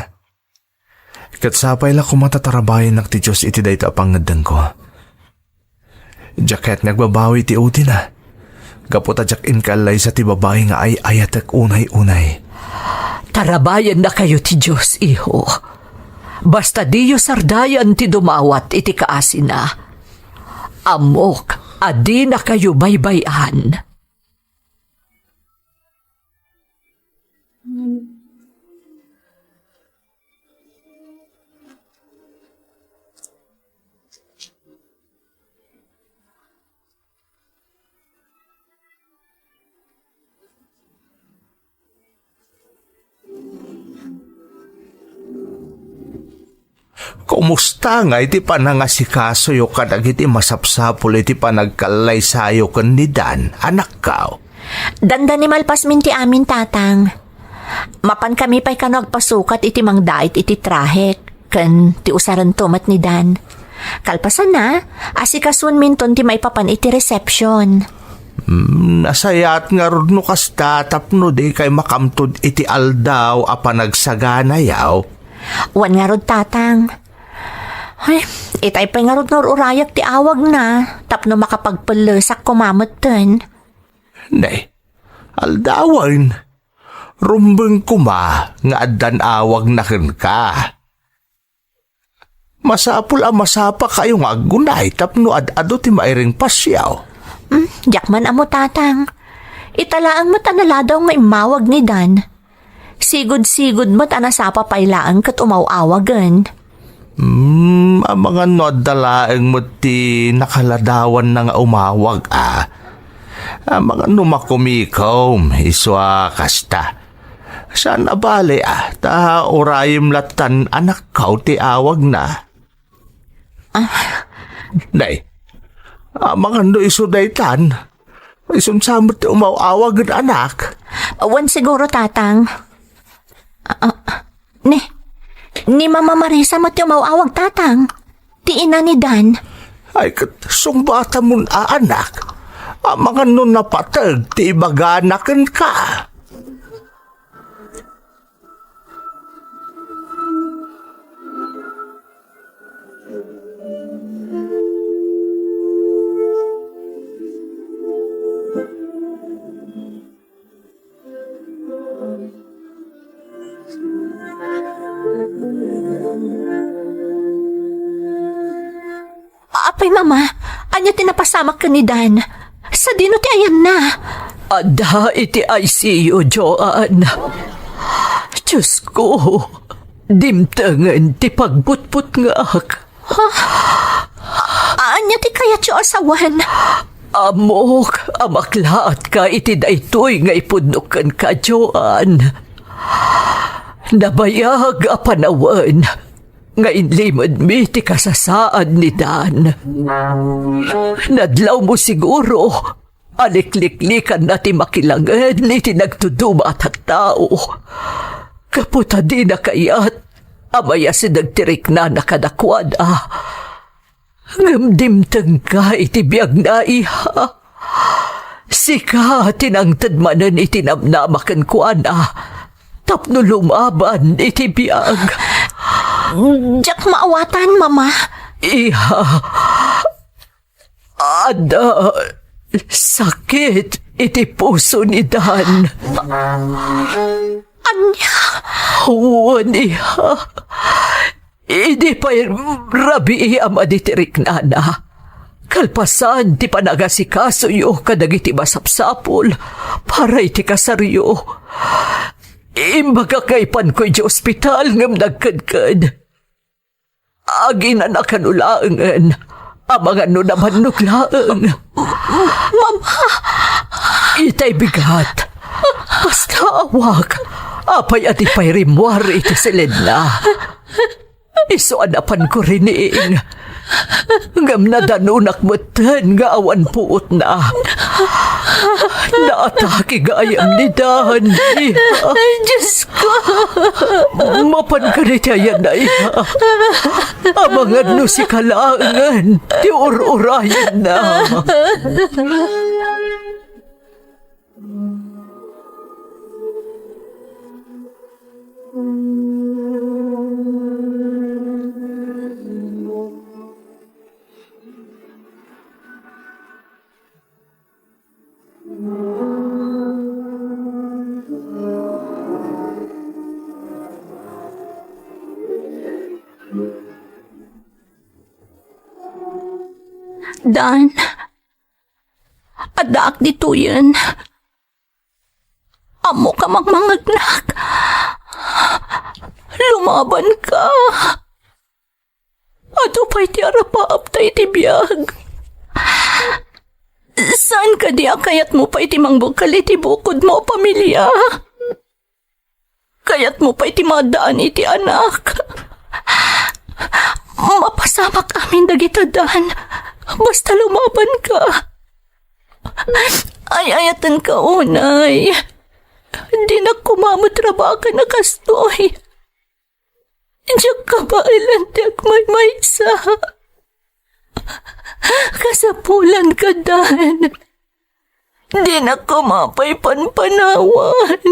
Ket sapay la koma ta tarabayennak ti Dios iti dayta a pangeddengko. Diak kayat nga agbabawi ti udina, gapu ta diak inkallaysa ti babai nga ay-ayatek unay-unay. Tarabayennakayo ti Dios, iho. Basta diyo sardayan ti dumawat iti kaasina. Ammok a dinakayo baybay-an. Kumusta ngay ti panangasikasoyo kadagiti masapsapul iti panagkallaysayo ken ni Dan, anakko? Dandani malpasmin ti amin, Tatang. Mapankami pay kano agpasukat iti mangdait iti trahek ken ti usarento met ni Dan. Kalpasanna, asikasuenminton ti maipapan iti reception. Hmm, nasayaat ngarud no kasta tapno dikay makamtod iti aldaw a panagsaganayo. Wen ngarud, Tatang. Ay, itay pay ngarud nga ur-urayak ti awagna tapno makapagpellesak koma metten. Ne, aldawen, rumbeng koma nga addan awagna kenka. Masapul a masapakayo nga aggunay tapno ad-adu ti mairing pasiaw. Hmm, diak man ammo, Tatang. Ita laeng met a naladaw nga immawag ni Dan. Sigud-sigud met a nasapa pay laeng ket umaw-awagen. Hmm, amangan no adda laeng met ti nakaladawanna nga umawag, a. Amangan no makumikom, isu a kasta. Saan a bale, a, ta urayem lattan anakko ti awagna. Ah. Nay, amangan no isu daytan. Isun sa met ti umaw-awag ed anak. Wen siguro, Tatang. Ah, ah, ni, ni Mama Marisa met ti umaw-awag, Tatang. Ti ina ni Dan. Ay, ket sungbatamon a anak. Amangan no napateg ti ibagana kenka. Apay, Mama, ania ti napasamak ken ni Dan? Sadino ti ayanna? Adda iti I C U, Joan. Diosko, dimtengen ti pagbutbutngak. Ha? Ania ti kayatyo a sawen? Ammok a maklaatka iti daytoy nga ipudno kenka, Joan. Nabayag a panawen nga inlimedmi ti kasasaad ni Dan. Nadlawmo siguro a likliklikanna ti makilangen iti nagtuduma a tattao. Gapu ta dina kayat a mayasideg ti riknana kadakuada. Ngem dimtengka iti biagna, iha. Sika ti nangted manen iti namnama kenkuana tapno lumaban iti biag. Diak maawatan, Mama. Iha, adda sakit iti puso ni Dan. Ania? Wen, iha. Idi pay rabii a madi ti riknana, kalpasan ti panagasikasoyo kadagiti masapsapul para iti kasaryo, imbagak nga ipanko idiay ospital ngem nagkedked. Aginana kano laengen a mangan no nabannog laeng. Mama! Itay bigat. Basta awak. Apay a di pay rimmuar iti siledna? Isu a napanko rining. Ngem nadanonak metten nga awan puotna. Naatake gayam ni Dan, iha. Ay, Diyos ko! Mapan ka ni ti ayanna, iha. Amangan no sika laengen ti ur-urayenna. Dan, addaak ditoyen. Ammok a mangmangegnak. Lumabanka. Adu pay ti arapaapta iti biag. Saan kadi a kayatmo pay ti mangbukkel iti bukodmo a pamilia? Kayatmo pay ti maaddaan iti anak? Mapasamak amin dagita, Dan. Basta lumabanka. Ay-ayatenka unay. Dinak koma met rabakan a kastoy. Diak kabaelan ti agmaymaysa. Kasapulanka, Dan. Dinak koma pay panpanawan.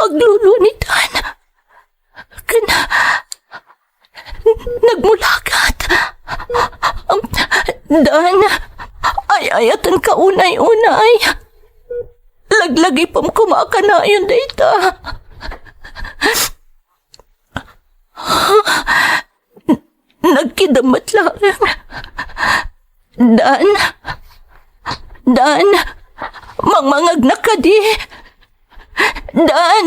Aglulunitan. Ken nagmulagat. Dan, ay-ayatenka unay-unay. Laglagipem koma a kanayon dayta. Nagkidem met laeng. Dan? Dan? Mangmangegnak kadi? Dan?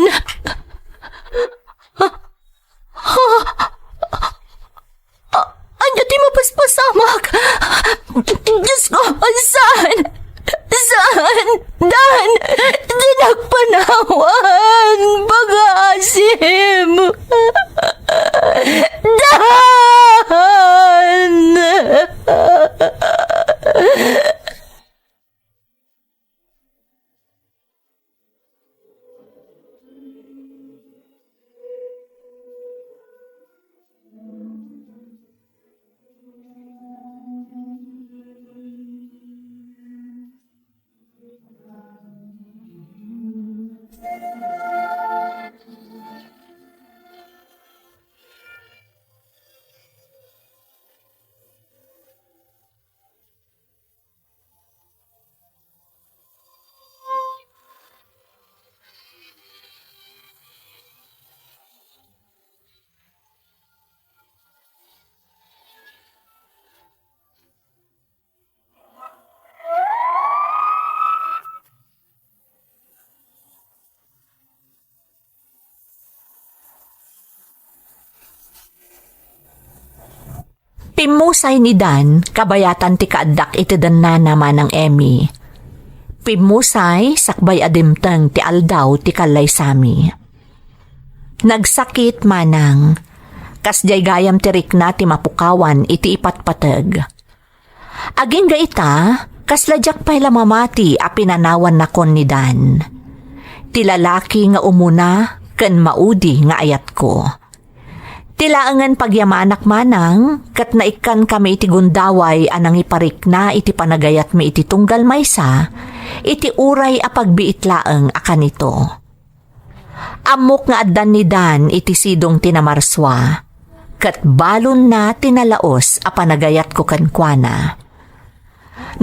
A-, ania ti mapaspasamak? Diyos ko, saan? Saan? Dan! Dinak panawan! Pagaasim! Dan! Pimmusay ni Dan, kabayatan ti kaaddak iti dannana, Manang Emmy. Pimmusay, sakbay a dimteng ti aldaw ti kallaysami. Nagsakit, Manang. Kasdiay gayam ti rikna ti mapukawan iti ipatpateg. Agingga ita, kasla diak pay la mamati a pinanawannakon ni Dan. Ti lalaki nga umuna ken maudi nga ayatko. Ti laengen pagyamanak, Manang, ket naikkankami iti gundaway a nangiparikna iti panagayatmi iti tunggal maysa, iti uray a pagbiit laeng a kanito. Ammok nga addan ni Dan iti sidong ti namarsua, ket balonna ti nalaus a panagayatko kenkuana.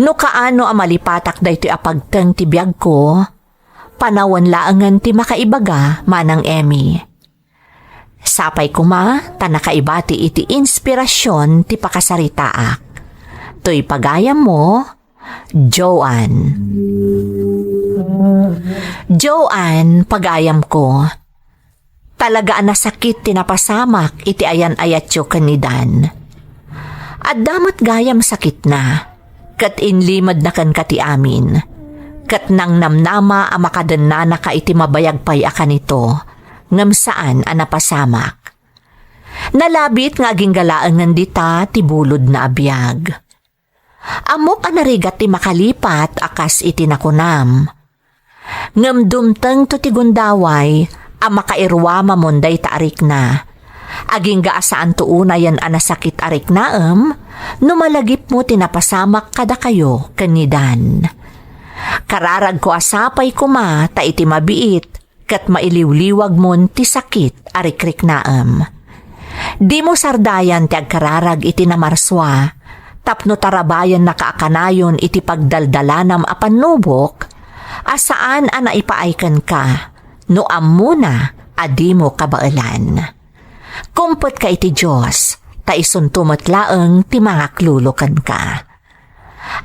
No kaano a malipatak daytoy a pagteng ti biagko, panawen laengen ti makaibaga, Manang Emmy. Sapay koma ta nakaibati iti inspirasion ti pakasaritaak. Toy pagayammo, Joan. Joan, pagayamko. Talaga a nasakit ti napasamak iti ayan-ayatyo ken ni Dan. Adda met gayam sakitna, ket inlimedna kenka ti amin, ket nangnamnama a makadennanaka iti mabayag pay a kanito, ngem saan a napasamak. Nalabit nga agingga laengen dita ti bulodna a biag. Ammok a narigat ti makalipat a kas iti nakunam. Ngem dumtengto ti gundaway a makairuamamon dayta a rikna. Agingga a saanto unayen a nasakit a riknaem no malagipmo ti napasamak kadakayo ken ni Dan. Kararagko a sapay koma ta iti mabiit, ket mailiwliwagmon ti sakit a rikriknaem. Dimo sardayan ti agkararag iti namarsua tapno tarabayannaka a kanayon iti pagdaldalanam a pannubok a saan a naipaay kenka no ammona a dimo kabaelan. Kumpetka iti Dios, ta isunto met laeng ti mangaklulo kenka.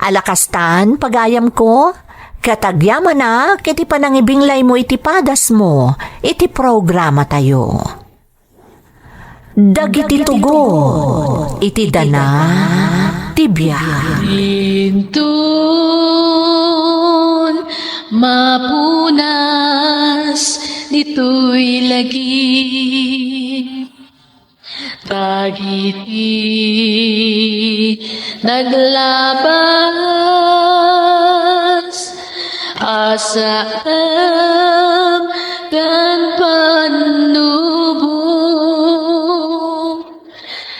Ala kastan, pagayamko, ket agyamanak iti panangibinglaymo iti padasmo iti programatayo. Dagiti tugot iti dana ti biag. Inton mapunas ditoy lagip. Dagiti naglabas a saem ken pannubok,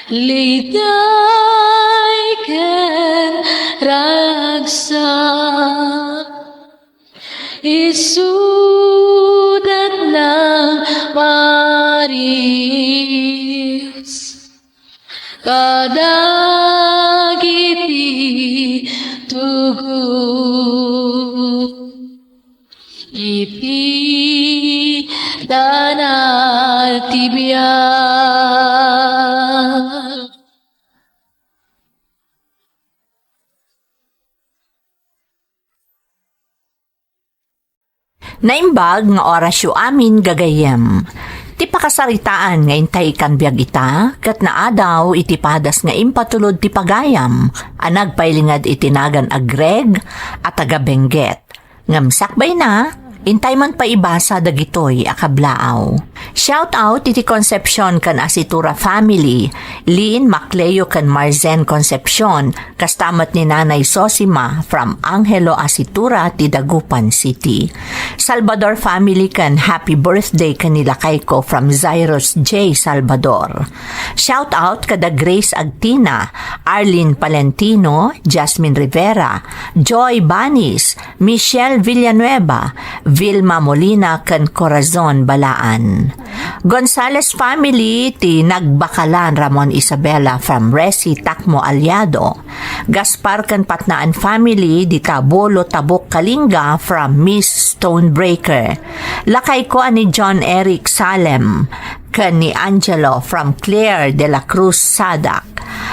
liday ken ragsak. Isudat nang maris kadagiti tugot iti dana ti biag. Naimbag nga orasyo amin, gagayyem. Ti pakasaritaan nga intay ikan biag ita, ket naadaw iti padas nga impatulod ti pagayam a nagpailinged iti nagan a Greg a taga Benguet. Ngem sakbayna, intay man pay ibasa dagitoy a kablaaw. Shout out iti Concepcion ken Asitura family, Lynn, Macleo ken Marzen Concepcion, kasta met ni Nanay Sosima from Angelo Asitura ti Dagupan City. Salvador family ken happy birthday ken ni lakayko from Jairus J Salvador. Shout out kada Grace Agtina, Arlene Palentino, Jasmine Rivera, Joy Banis, Michelle Villanueva, Vilma Molina ken Corazon Balaan. Gonzales family ti Nagbakalan, Ramon Isabela from Resi Takmo Aliado. Gaspar ken Patnaan family dita Bolo Tabuk Kalinga from Miss Stonebreaker. Lakayko a ni John Eric Salem ken ni Angelo from Claire de la Cruz Sadak.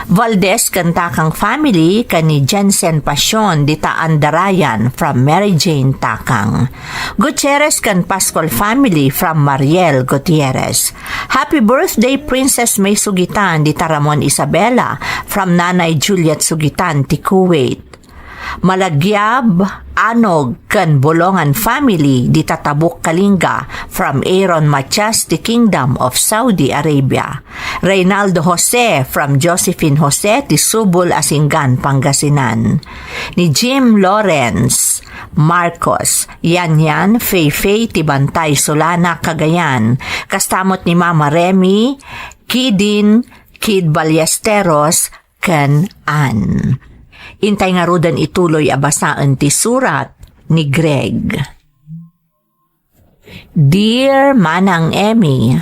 Valdez ken Takang family ken ni Jensen Pasion dita Andarayan from Mary Jane Takang. Gutierrez ken Pascual family from Mariel Gutierrez. Happy birthday, Princess May Sugitan dita Ramon Isabela from Nanay Juliet Sugitan ti Kuwait. Malagyab, Anog, ken Bolongan family dita Tabuk, Kalinga from Aaron Matias ti Kingdom of Saudi Arabia. Reynaldo Jose from Josephine Jose ti Subol a Singgan, Pangasinan. Ni Jim Lawrence Marcos, Yanyan, Feifei ti Bantay, Solana, Cagayan. Kasta met ni Mama Remy, Kidin, Kid Ballesteros, ken Ann. Intay ngaruden ituloy a basaen ti surat ni Greg. Dear Manang Emmy,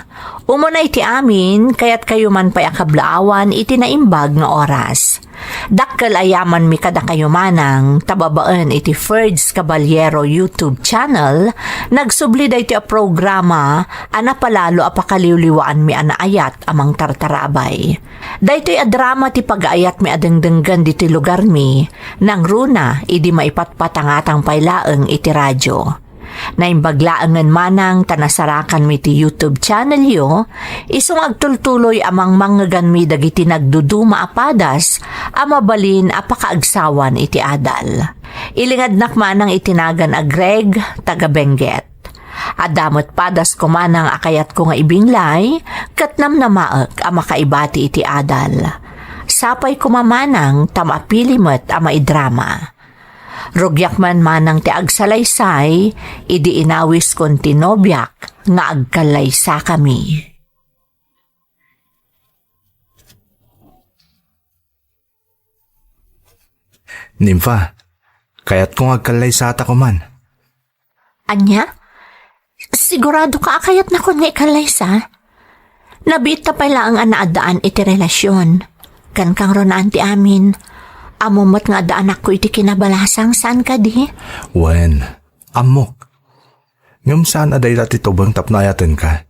umuna iti amin, kayatkayo man pay a kablaawan iti naimbag nga oras. Dakkel a yamanmi kadakayo manang, ta babaen iti Ferds Caballero YouTube channel, nagsubli daytoy a programa a napalalo a pakaliwliwaanmi a naayat a mangtartarabay. Daytoy a drama ti pagaayatmi a dengdenggen ditoy lugarmi, nangruna idi maipatpatangatang pay laeng iti radyo. Naimbag laengen manang ta nasarakanmi ti YouTube channelyo, isu nga agtultuloy a mangmangngeganmi dagiti nagduduma a padas a mabalin a pakaagsawan iti adal. Ilingadnak manang iti nagan a Greg, taga Benguet. Adda met padasko manang a kayatko nga ibinglay, ket namnamaek a makaibati iti adal. Sapay koma manang ta mapili met a maidrama. Rugiak man manang ti agsalaysay, idi inawiskon ti nobiak nga agkallaysakami. Nimfa, kayatko nga agkallaysata koman. Ania? Sigurado ka a kayatnakon nga ikallaysa? Nabiitta pay laeng a naaddaan iti relasion. Ken kangrunaan ti amin. Ammom met nga adda anakko iti kinabalasang, saan kadi? Wen, ammok. Ngem saan a dayta ti tubeng tapno ayatenka.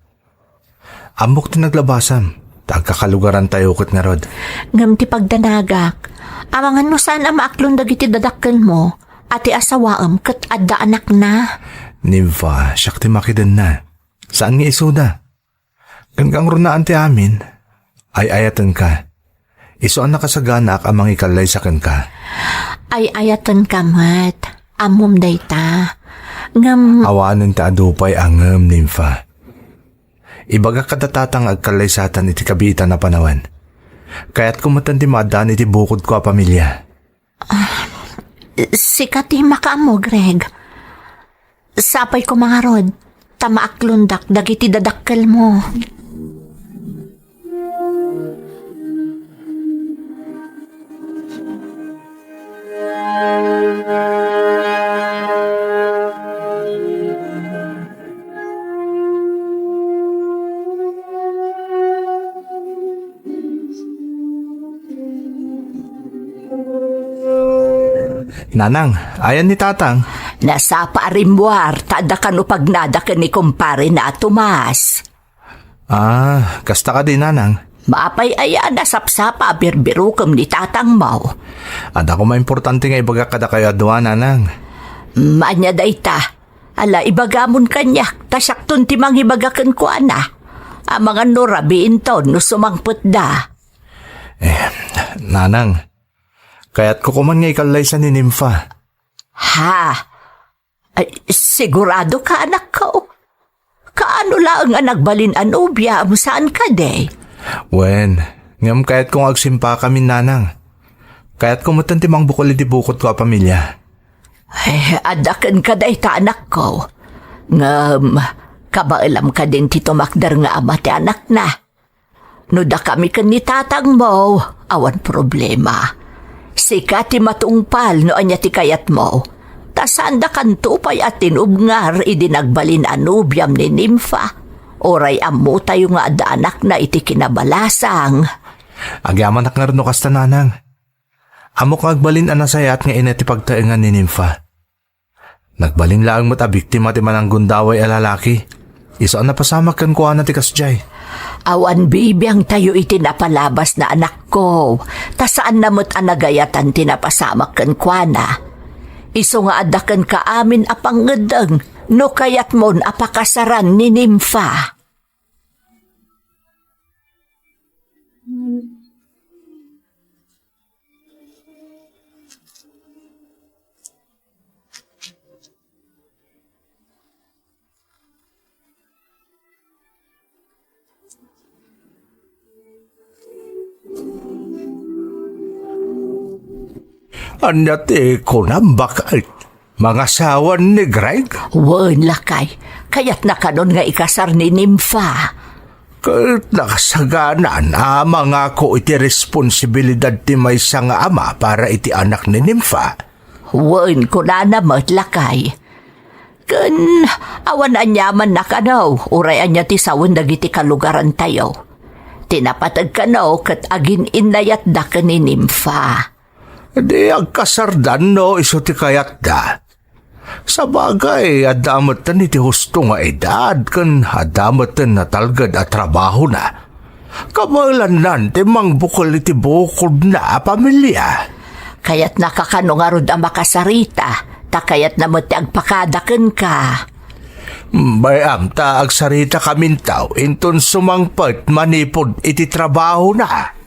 Ammok ti naglabasam, ta agkakalugarantayo ket ngarud. Ngem ti pagdanagak, amangan no saan a maaklon dagiti dadakkelmo, a ti asawaem ket adda anakna. Nimfa, siak ti makidenna. Saan nga isuda. Ken kangrunaan ti amin, ay-ayatenka. Isu a nakasaganaak a mangikallaysa kenka. Ay-ayatenka met. Ammom dayta. Ngem awanen ti adu pay a ngem, Nimfa. Ibagak kada tatang nga agkallaysatan iti kabiitan a panawen. Kayatko metten ti maaddaan iti bukodko a pamilia. Ah, sika ti makaammo, Greg. Sapay koma ngarud, ta maaklondak dagiti dadakkelmo. Nanang, ayan ni Tatang? Nasapa a rimmuar, ta adda kano pagnada ken ni kumparena a Tomas. Ah, kasta kadi, Nanang? Maapay aya a nasapsapa a birbirokem ni Tatangmo? Adda koma importante nga ibagak kadakayo a dua, Nanang. Ania dayta? Ala, ibagamon kaniak, ta siakton ti mangibaga kenkuana. Amangan no rabiinton no sumangpetda. Eh, Nanang, kayatko koman nga ikallaysa ni Nimfa. Ha? Ay, sigurado ka, anakko? Kaano laeng a nagbalin a nobiam, saan kadi? Wen, ngem kayatko nga agsimpakamin, Nanang. Kayatko metten ti mangbukol iti bukodko a pamilia. Eh, adda kenka dayta, anakko. Ngem, kabaelam kadin ti tumakder nga ama ti anakna? No dakami ken ni Tatangmo, awan problema. Sika ti matungpal no ania ti kayatmo. Ta saandakanto pay a tinubngar idi nagbalin a nobiam ni Nimfa. Uray ammotayo nga adda anakna iti kinabalasang. Agyamanak ngarud no kasta, Nanang. Ammok nga agbalin a nasayaat nga ina ti pagtaengan ni Nimfa. Nagbalin laeng met a biktima ti mananggundaway a lalaki. Isu a napasamak kenkuana ti kasdiay. Awan bibiangtayo iti napalabasna, anakko, ta saanna met a nagayatan ti napasamak kenkuana. Isu nga adda kenka amin a pangngeddeng no kayatmon a pakasaran ni Nimfa. Ania ti kunam, baket? Mangasawan ni Greg? Wen, lakay. Kayatna kanon nga ikasar ni Nimfa. Ket nakasagana a mangako iti responsibilidad ti maysa nga ama para iti anak ni Nimfa. Wen, kunana met, lakay. Ken awan aniamanna kano, uray ania ti sawen dagiti kalugarantayo. Ti napateg kano ket agin-innayatda ken ni Nimfa. Di agkasardan no isu ti kayatda. Sabagay, adda metten iti husto nga edad ken adda metten natalged a trabahona. Kabaelannan ti mangbukel iti bukodna a pamilia. Kayatnaka kano ngarud a makasarita, ta kayatna met ti agpakada kenka. Bay-am ta agsaritakaminto inton sumangpet manipud iti trabahona.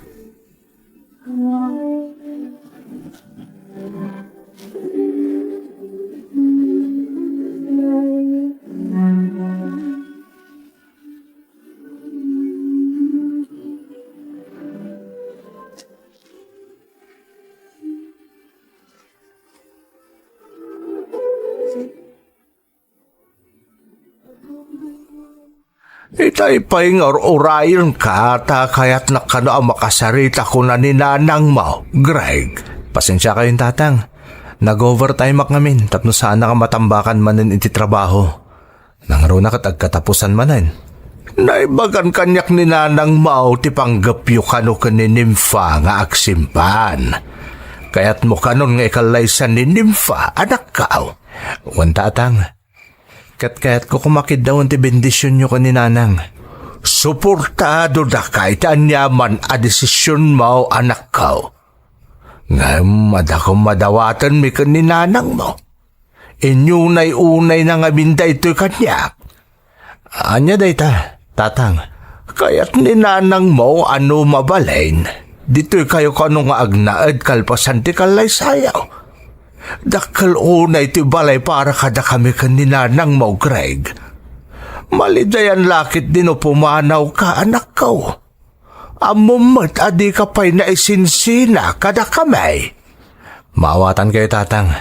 Itay pay nga ur-urayenka ta kayatnak kano a makasarita, kuna ni nanangmo, Greg. Pasensiakayon, tatang. Nag-overtime-ak ngamin tapno saanak a matambakan manen iti trabaho. Nangruna ket agkatapusan manen. Naibagan kaniak ni nanangmo ti panggepyo kano ken ni Nimfa nga agsimpan. Kayatmo kanon nga ikallaysan ni Nimfa, anakko? Wen, tatang. Ket kayatko koma kiddawen ti bendisionyo ken ni nanang. Suportadodaka iti aniaman a desisionmo, anakko. Ngem adda koma dawatenmi ken ni nanangmo. Inyunay-unayna ngamin daytoy kaniak. Ania dayta, tatang? Kayat ni nanangmo a no mabalin, ditoykayo kano nga agnaed kalpasan ti kallaysayo. Dakkel unay ti balay para kadakami ken ni nanangmo, Greg. Malidayan la ketdi no pumanawka, anakko. Ammom met a dika pay naisinsina kadakami. Maawatankayo, tatang.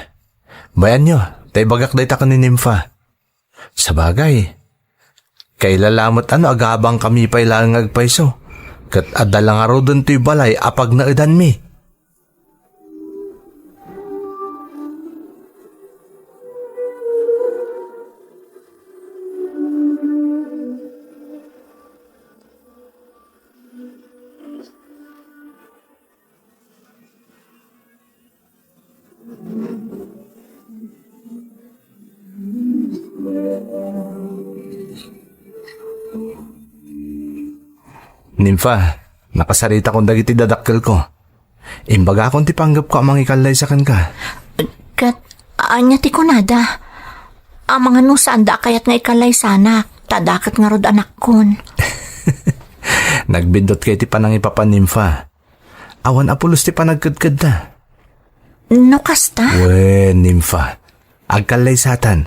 Bayanyo, ta ibagak dayta ken ni Nimfa. Sabagay, kailalamet a no agabangkami pay laeng nga agpayso, ket adda la ngaruden toy balay a pagnaedanmi. Nimfa, nakasaritakon dagiti dadakkelko. Imbagakon ti panggepko a mangikallaysa kenka. Ket ania ti kunada? Amangan no saanda a kayat nga ikallaysanak, ta adda ket ngarud anakkon. Nagbiddutkayo ti panangipapan, Nimfa. Awan a pulos ti panagkedkedda. No kasta? Wen, Nimfa. Agkallaysatan.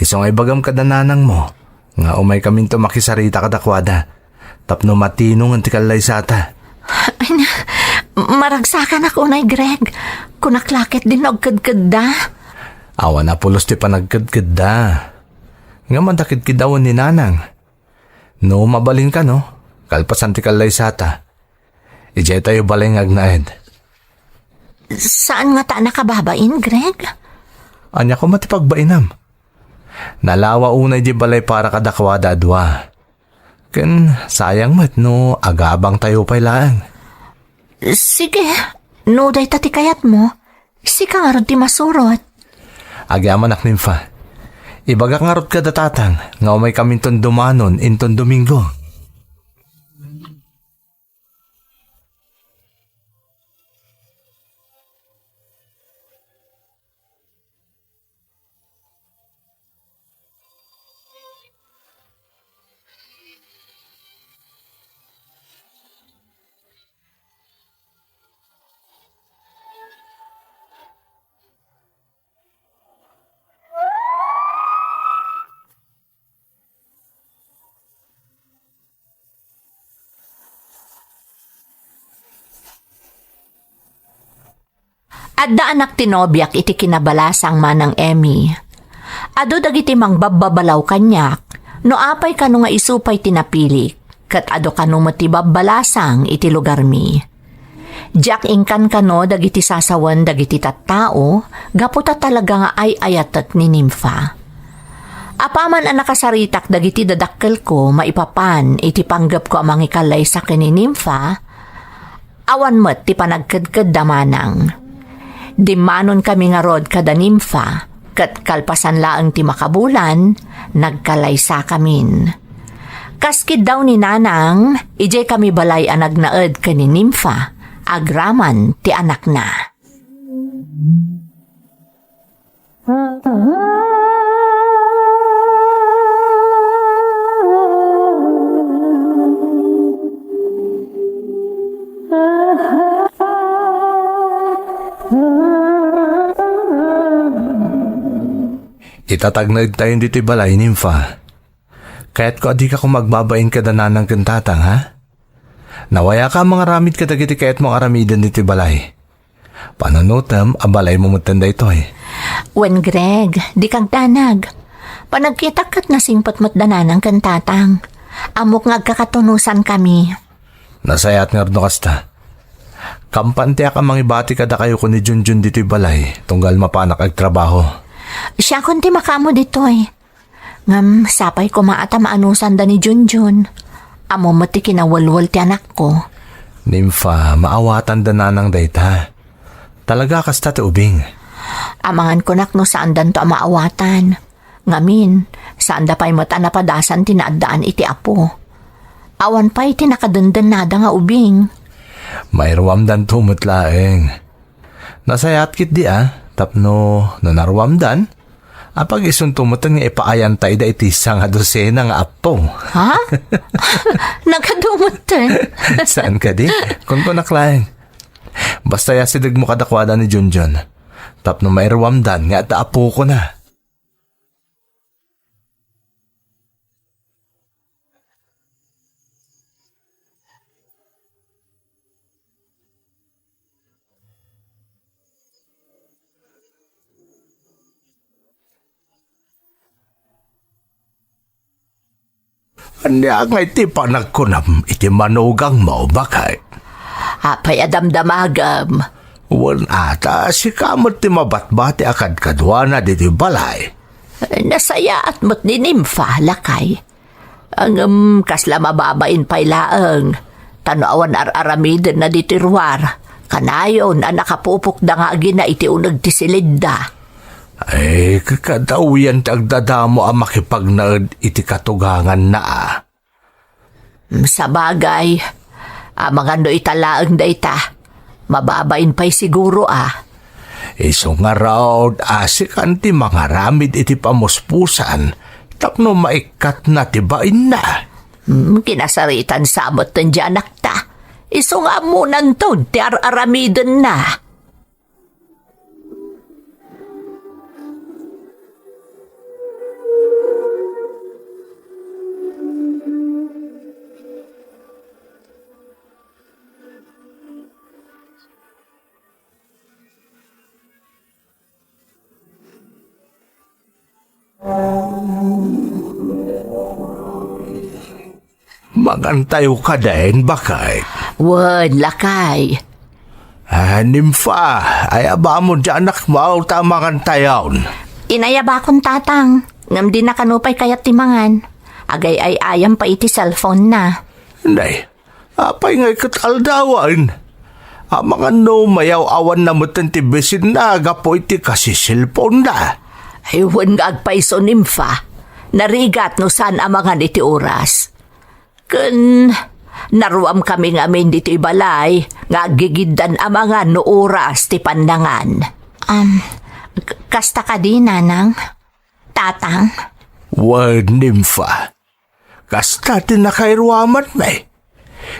Isu nga ibagam kada nanangmo nga umaykaminto makisarita kadakuada tapno matinongen ti kallaysata. Ay na, maragsakanak unay, Greg. Kunak la ketdin no agkedkedda. Awan a pulos ti panagkedkedda. Ngem adda kedkedda wen ni nanang. No mabalinka, no, kalpasan ti kallaysata, idiay tayo balay nga agnaed. Saan ngata a nakababain, Greg? Ania koma ti pagbainam? Nalawa unay di balay para kadakuada a dua. Ken sayang met no agabang tayo pay laeng. Sige, no dayta ti kayatmo, sika ngarud ti masurot. Agyamanak, Nimfa. Ibagak ngarud kada tatang nga umaykaminton dumanon inton Domingo. Adda anak ti nobiak iti kinabalasang, Manang Emmy. Adu dagiti mangbabbabalaw kaniak, no apay kano nga isu pay ti napilik, ket adu kano met ti babbalasang iti lugarmi. Diak inkankano dagiti sasawen dagiti tattao gapu ta talaga nga ay-ayatek ni Nimfa. Apaman a nakasaritak dagiti dadakkelko maipapan iti panggepko a mangikallaysa ken ni Nimfa, awan met ti panagkedkedda manang. Dimmanonkami ngarud kada Nimfa, ket kalpasan laeng ti makabulan, nagkalaysakamin. Kas kiddaw ni Nanang, idiay kami balay a nagnaed ken ni Nimfa, agraman ti anakna. Itatagnaedtayon ditoy balay, Nimfa. Kayatko a dika koma agbabain kada nanang ken tatang, ha? Nawayaka a mangaramid kadagiti kayatmo nga aramiden ditoy balay. Panunotem a balaymo metten daytoy. Wen, Greg, dika agdanag. Panagkitak ket nasingpet met da nanang ken tatang. Ammok nga agkakatunosankami. Nasayaat ngarud no kasta. Kampatiak a mangibati kadakayo ken ni Junjun ditoy balay, tunggal mapanak agtrabaho. Siakon ti makaammo ditoy. Ngem sapay koma a ta maanusanda ni Junjun. Ammom met ti kinawelwel ti anakko. Nimfa, maawatanda nanang dayta. Talaga kasta ti ubing. Amangan kunak no saandanto a maawatan. Ngamin, saanda pay met a napadasan ti naaddaan iti Apo. Awan pay ti nakadendennada nga ubing. Mairuamdanto met laeng. Nasayaat ketdi a, tapno no naruamdan, apag-isunto metten nga ipaayanta ida iti sanga dosena nga appo. Ha? Nagadu metten. Saan kadi? Kunkunak laeng. Basta yasidegmo kadakuada ni Junjun. Tapno mairuamdan nga adda apokona. Ania ngay ti panagkunam iti manugangmo, baket? Apay a damdamagem? Wen ata, sika met ti mabatbati a kadkaduana ditoy balay. Nasayaat met ni Nimfa, lakay. Ngem kasla mababain pay laeng, ta no awan ar-aramidenna ditoy ruar, kanayon a nakapupokda nga agina iti uneg ti silidda. Ay, kakadawian ti agdadamo a makipagnaed iti katuganganna a. Sabagay, amangan no ita laeng dayta, mababain pay siguro a. Isu ngarud, asikan ti mangaramid iti pamuspusan tapno maikkatna ti bainna. Hmm, kinasaritan sa metten ti anakta. Isu nga ammonanton ti ar-aramidenna. Mangantayo kadin, baket? Wen, lakay. Ah, Nimfa, ayabamon ti anakmo ta mangantayon. Inayabakon, tatang, ngem dina kano pay kayat ti mangan. Agay-ay-ayam pay iti cellphone na. Nay, apay ngay ket aldawen? Amangan no mayaw-awanna metten ti bisinna gapu iti kasiselponna. Ay, wen nga agpayso, Nimfa. Narigat no saan a mangan iti oras. Ken naruamkami ngamin ditoy balay nga aggigiddan a mangan no oras ti pannangan. Am, k-, kasta kadi, nanang? Tatang? Wen, Nimfa. Kasta ti nakairuamanmi.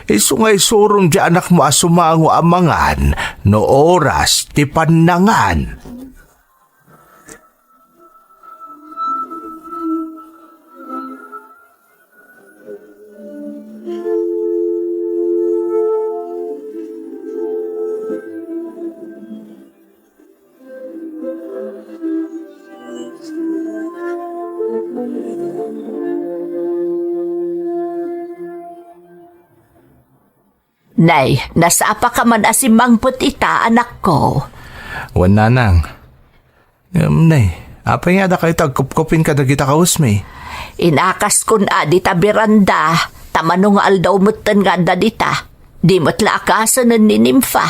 Isu nga isurom ti anakmo a sumango a mangan no oras ti pannangan. Nay, nasapaka man a simmangpet ita, anakko. Wen, nanang. Ngem, nay, apay nga adda kayto agkupkupin kadagita kawesmi? Inakaskon a dita beranda, ta mano nga aldaw metten nga adda dita. Di met la akasanen ni Nimfa.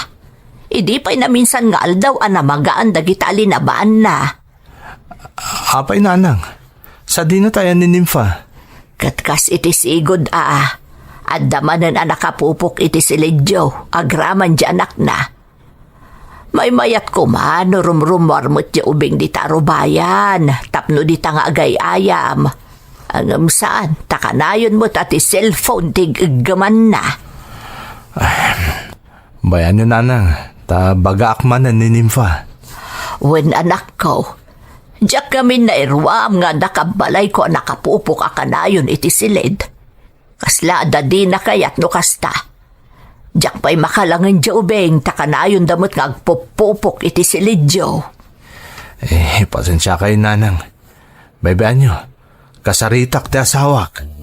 Idi pay naminsan nga aldaw a namagaan dagita alinabaanna. Apay, nanang? Sadino tayan ni Nimfa? Ket kas iti sigud a, adda manen a nakapupok iti siledyo, agraman di anakna. Maymayat koma no rumrumuar met di ubing dita rubayan, tapno dita nga agay-ayam. Ngem saan, ta kanayon met a ti cellphone ti ig-iggemanna. Bayanyo, nanang, ta bagaak manen ni Nimfa. Wen, anakko, diak ngamin nairuam nga adda kabbalayko a nakapupok a kanayon iti siled. Kasla adda dina kayat no kasta. Diak pay makalangen di ubing ta kanayonda met nga agpuppupok iti silidyo. Eh, pasensiakayo, nanang. Baybayanyo, kasaritak ti asawak.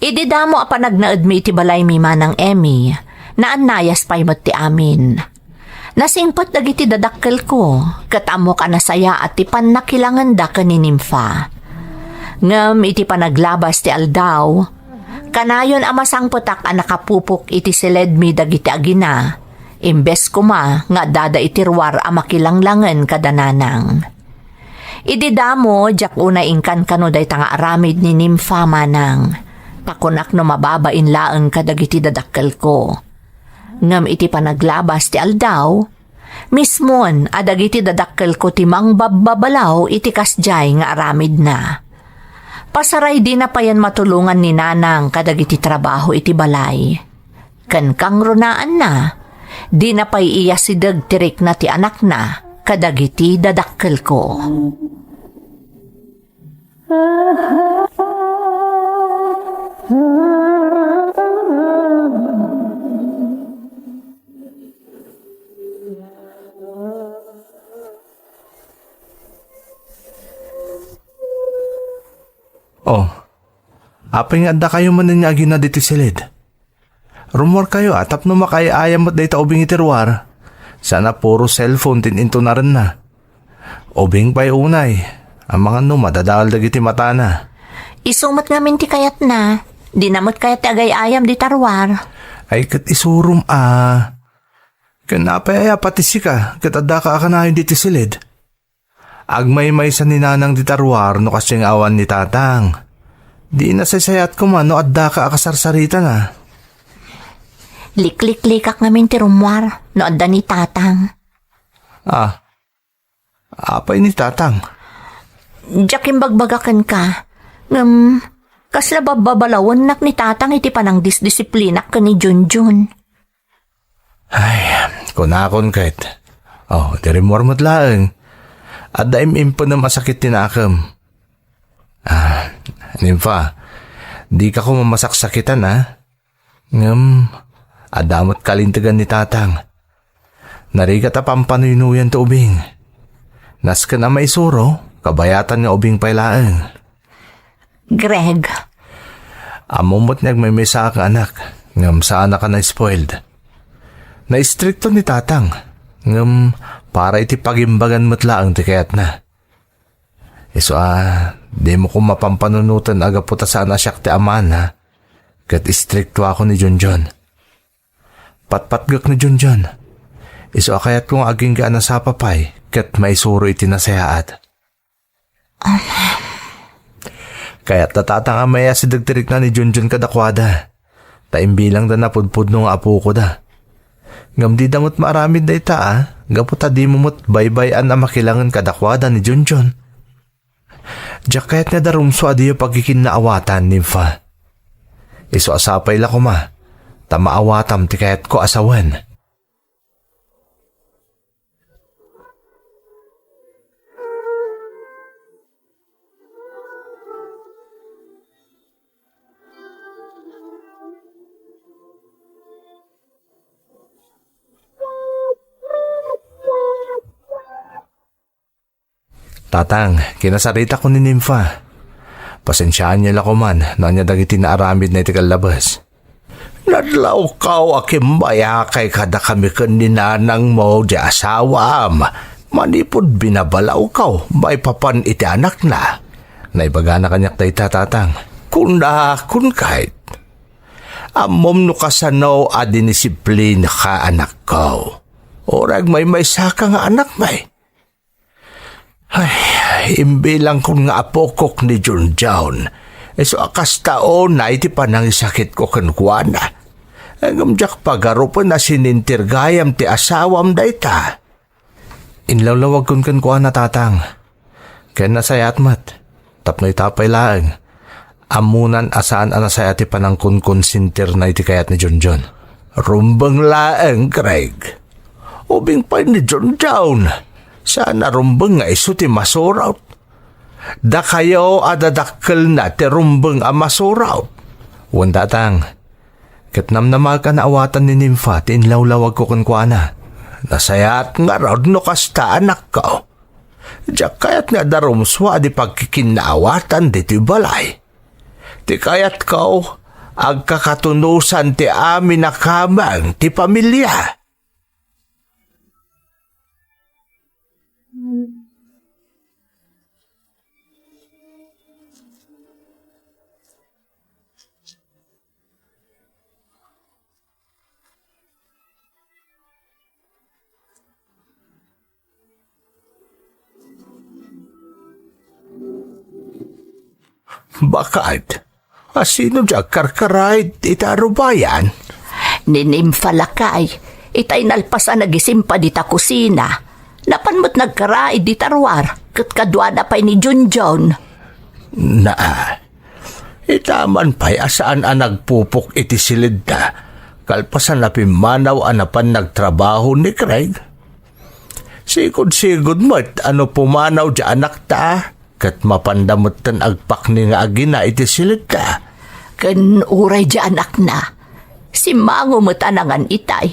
Idi damo a panagnaedmi iti balaymi, Manang Emmy, naannayas pay met ti amin. Nasingpet dagiti dadakkelko, ket ammok a nasayaat ti pannakilangenda ken ni Nimfa. Ngem iti panaglabas ti aldaw, kanayon a masangpetak a nakapupok iti siledmi dagiti agina, imbes koma nga addada iti ruar a makilanglangen kada nanang. Idi damo, diak unay inkankano dayta nga aramid ni Nimfa, Manang, ta kunak no mababain laeng kadagiti dadakkelko. Ngem iti panaglabas ti aldaw, mismon a dagiti dadakkelko ti mangbabbabalaw iti kasdiay nga aramidna. Pasaray dina payen matulongan ni Nanang kadagiti trabaho iti balay. Ken kangrunaanna, dina pay iyasideg ti rikna ti anakna kadagiti dadakkelko. Oh, apay nga addakayo manen nga agina ditoy siled? Rummuarkayo a tapno makaay-ayam met dayta ubing iti ruar. Saan a puro cellphone ti intunarenna. Ubing pay unay, amangan no madadael dagiti matana. Isu met ngamin ti kayatna. Dina met kayat ti agay-ayam dita ruar. Ay, ket isurom a. Ken apay aya pati sika, ket addaka a kanayon ditoy siled? Agmaymaysa ni Nanang dita ruar no kasdiay nga awan ni Tatang. Di nasaysayaat koma no addaka a kasarsaritana. Likliklikak ngamin ti rummuar no adda ni Tatang. Ah, apay ni Tatang? Diak imbagbaga kenka. Ngem, kasla babbabalawennak ni Tatang iti panangdisdisiplinak ken ni Junjun. Ay, kunakon ket. Oh, di rimmuar met laeng. Adda im-impenem a sakit ti nakem. Ah, Nimfa, dika koma masaksakitan, a? Ngem, adda met kalintegan ni Tatang. Narigat a pampanuynuyan ti ubing. Nasken a maisuro, kabayatan nga ubing pay laeng. Greg. Ammom met nga agmaymaysaak nga anak, ngem saanaka na-spoiled. Naistrikto ni Tatang, ngem para iti pagimbagan met laeng ti kayatna. Isu a, dimo koma pampanunoten a gapu ta saan a siak ti amana, ket istriktoakon ni Junjun. Patpatgek ni Junjun. Isu a kayatko nga agingga a nasapa pay ket maisuro iti nasayaat. Kayat da Tatang a maiyasideg ti rikna ni Junjun kadakuada. Ta imbilangda napudpudno nga apokoda. Ngem dida met maaramid dayta a, gapu ta dimo met baybay-an a makilangen kadakuada ni Junjun. Diak kayat nga darumso a diyo pagkikinnaawatan, Nimfa. Isu a sapay la koma, ta maawatam ti kayatko a sawen. Tatang, kinasaritak ni Nimfa. Pasensiaanyo la koman no ania dagiti naaramidna iti kallabes. Nadlawkaw a kimmayakay kadakami ken ni nanangmo ti asawam. Manipud binabalawkaw maipapan iti anakna. Naibagana kaniak dayta, Tatang. Kunak, kunak. Ammom no kasano a dinisiplinaka, anakko. Uray agmaymaysaka nga anakmi. Ay, imbilangkon nga apokok ni Junjun. Isu a kasta unay ti panangisakitko kenkuana. Ngem diak pagarupen a sininter gayam ti asawam dayta. Inlawlawagkon kenkuana, Tatang. Ken nasayaat met, tapno ita pay laeng, ammonan a saan a nasayaat ti panangkonkonsentirna iti kayat ni Junjun. Rumbeng laeng, Greg. Ubing pay ni Junjun, saan a rumbeng nga isu ti masurot. Dakayo a dadakkelna ti rumbeng a masurot. Wen, Tatang, ket namnamaek a naawatan ni Nimfa ti inlawlawagko kenkuana. Nasayaat ngarud no kasta, anakko. Diak kayat nga darumsua a di pagkikinnaawatan ditoy balay. Ti kayatko, agkakatunosan ti amin a kameng ti pamilia. Baket, a sino ti agkarkaraid ita rubayan? Ni Nimfa lakay, itay nalpasan a gisimpa dita kusina. Napan met nagkaraid dita ruar, ket kaduana pay ni Junjun. Naa, ita man pay a saan a nagpupok iti silidda, kalpasan a pimmanaw a napan nagtrabaho ni Craig. Sigud-sigud met a no pumanaw ti anakta, ket mapanda metten agpakni nga agina iti silidda. Ken uray ti anakna, simmango met a nangan itay.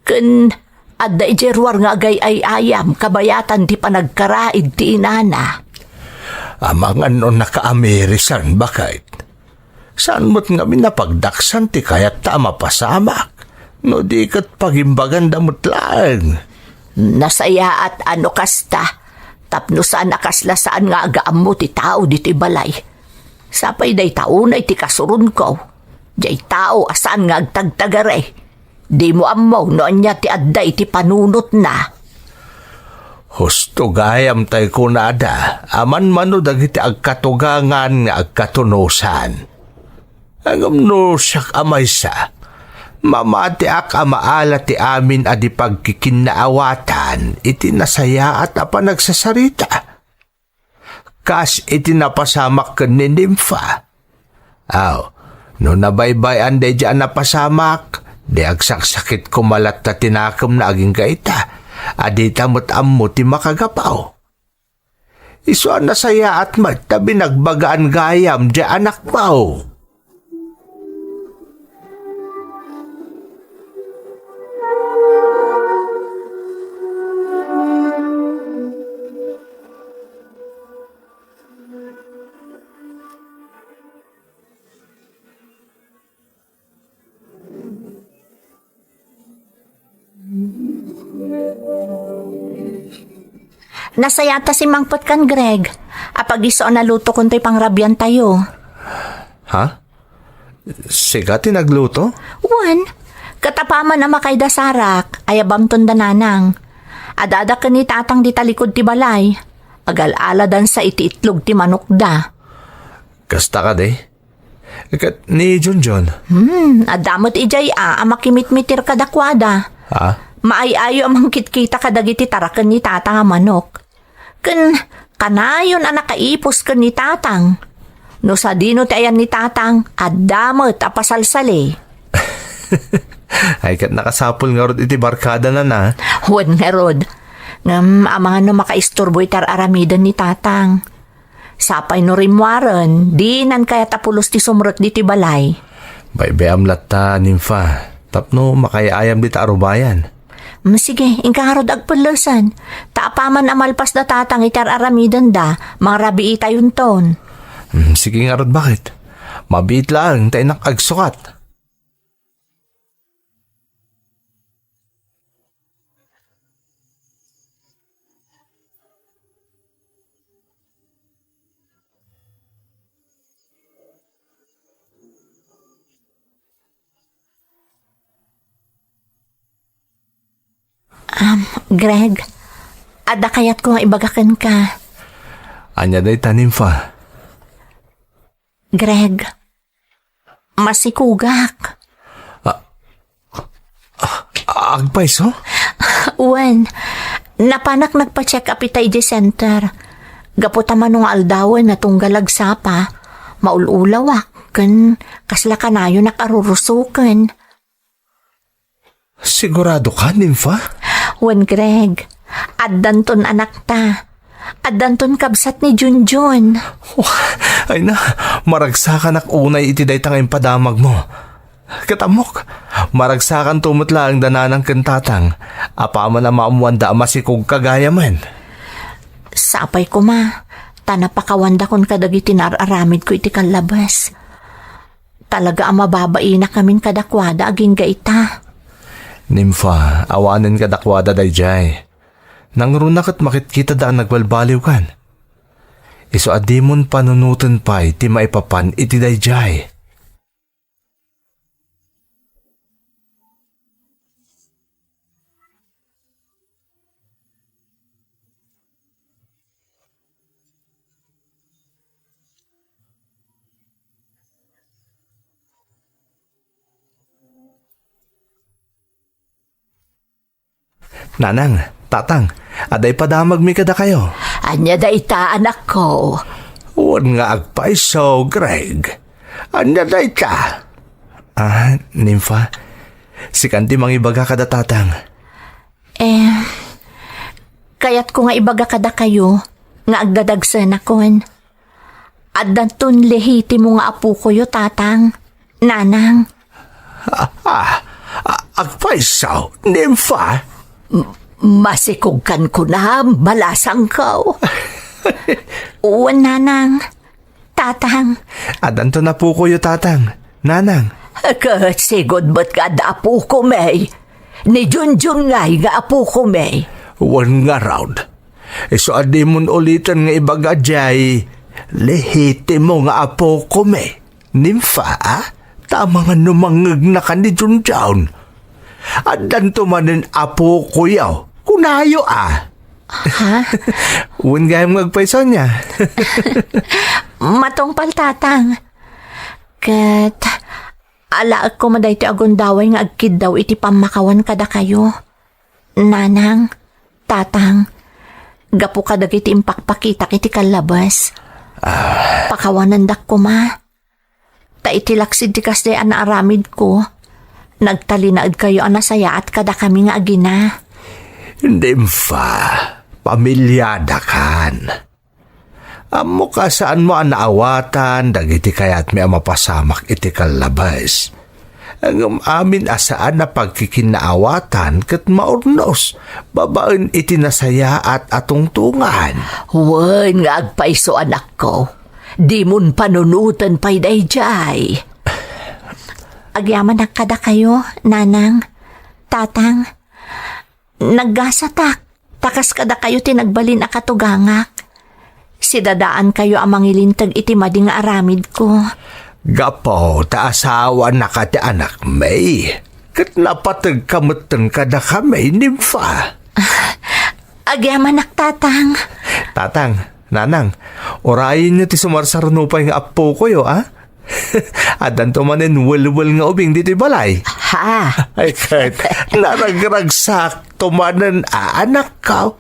Ken adda idiay ruar nga agay-ay-ayam kabayatan ti panagkaraid ti inana. Amangan no nakaamirisan, baket. Saan met ngamin a pagdaksan ti kayatta a mapasamak, no di ket pagimbaganda met laeng. Nasayaat a no kasta, tapno saan a kasla saan nga agaammo ti tao ditoy balay. Sapay dayta unay ti kasuronko, diay tao a saan nga agtagtagari. Dimo ammo no ania ti adda iti panunotna. Husto gayam tay kunada, aman mano dagiti agkatugangan nga agkatunosan. Ngem no siak a maysa, mamatiak a maala ti amin a di pagkikinnaawatan iti nasayaat a panagsasarita. Kas iti napasamak ken ni Nimfa. Aw, no nabaybay-an daydiay a napasamak, di agsaksakit koma latta ti nakemna agingga ita, a dita met ammo ti makagapu. Isu a nasayaat met ta binagbagaan gayam diay anakmo. Nasayaat a simmangpet kan Greg. Apag-isu a nalutokon toy pangrabiantayo. Ha? Sika ti nagluto? Wen, ket apaman a makayda Sarak, ayabamton da nanang. Adda ken ni tatang dita likud ti balay. Agal-aladansa iti itlog ti manokda. Kasta kadi? Ket ni Junjun? Hmm, adda met idiay a, a makimitmitir kadakuada. Ha? Maay-ayo a mangkitkita kadagiti taraken ni tatang a manok. Ken Kanayon a nakaipus ken ni Tatang. No sadino ti ayan ni Tatang, adda met a pasalsali. Ay, ket nakasapul ngarud iti barkada, Nana. Wen ngarud. Ngem amangan no makaisturbo iti ar-aramiden ni Tatang. Sapay no rimmuaren, dinan kayat a pulos ti sumrek ditoy balay. Baybay-am latta, Nimfa, tapno makaay-ayam dita a rubayan. Mm, sige, inka ngarud agpellesen. Ta apaman a malpas da Tatang iti ar-aramidenda, mangrabiitayonton. Mm, sige ngarud, baket. Mabiit laeng ta innak agsukat. Um, Greg, adda kayatko nga ibaga kenka. Ania dayta, Nimfa? Greg, masikugak. Ah, ah, agpayso? Wen, napanak nagpa-check up ita idiay center. Gapu ta mano nga aldawen a tunggal agsapa, maul-ulawak, ken kasla kanayonak a rurusoken. Sigurado ka, Nimfa? Wen, Greg. Addanton anakta. Addanton kabsat ni Junjun. Ay na, maragsakanak unay iti dayta nga impadamagmo. Ket ammok, maragsakanto met laeng da Nanang ken Tatang, apaman a maammoanda a masikogka gayamen. Sapay koma, ta napakawandakon kadagiti naar-aramidko iti kallabes. Talaga a mababainak ngamin kadakuada agingga ita. Nimfa, awanen kadakuada daydiay. Nangruna ket makitkitada a nagbalbaliwkan. Isu a dimon panunoten pay ti maipapan iti daydiay. Nanang, Tatang, adda ipadamagmi kadakayo. Ania dayta, anakko? Wen nga agpayso, Greg. Ania dayta? Ah, Nimfa, sikan ti mangibaga kada Tatang. Eh, kayatko nga ibaga kadakayo nga agdadagsenakon. Addanton lehitimo nga apokoyo, Tatang, Nanang. Ah, ah, ah, agpayso, Nimfa? M-, masikogkan kunam, balasangko. Wen, Nanang. Tatang. Addanton apokoyo, Tatang, Nanang. Ket sigud met nga adda apokomi. Ni Junjun ngay nga apokomi. Wen ngarud. Isu a dimon uliten nga ibaga diay lehitimo nga apokomi, Nimfa, a? Ta amangan no mangngegnaka ni Junjun. Addanto manen apokoyo, kunayo a. Ha? Wen gayam nga agpayso ania. Matungpal, Tatang. Ket alaekko met daytoy a gundaway nga agkiddaw iti pammakawan kadakayo. Nanang, Tatang, gapu kadagiti impakpakitak iti kallabes. Ah. Pakawanendak koma. Ta iti laksid ti kasdiay a naaramidko, nagtalinaedkayo a nasayaat kadakami nga agina. Nimfa, pamiliadakan. Ammok a saanmo a naawatan dagiti kayatmi a mapasamak iti kallabes. Ngem amin a saan a pagkikinnaawatan ket maurnos babaen iti nasayaat a tungtongan. Wen nga agpayso, anakko. Dimon panunoten pay daydiay. Agyamanak kadakayo, Nanang, Tatang. Naggasatak, ta kas kadakayo ti nagbalin a katugangak. Sidadaankayo a mangilinteg iti madi nga aramidko. Gapu ta asawanaka ti anakmi, ket napategka metten kadakami, Nimfa. Agyamanak, Tatang. Tatang, Nanang, urayenyo ti sumarsarnupay nga appokoyo, a? Addanto manen welwel nga ubing ditoy balay. Ha? Ay, ket naragragsakto manen a, anakko.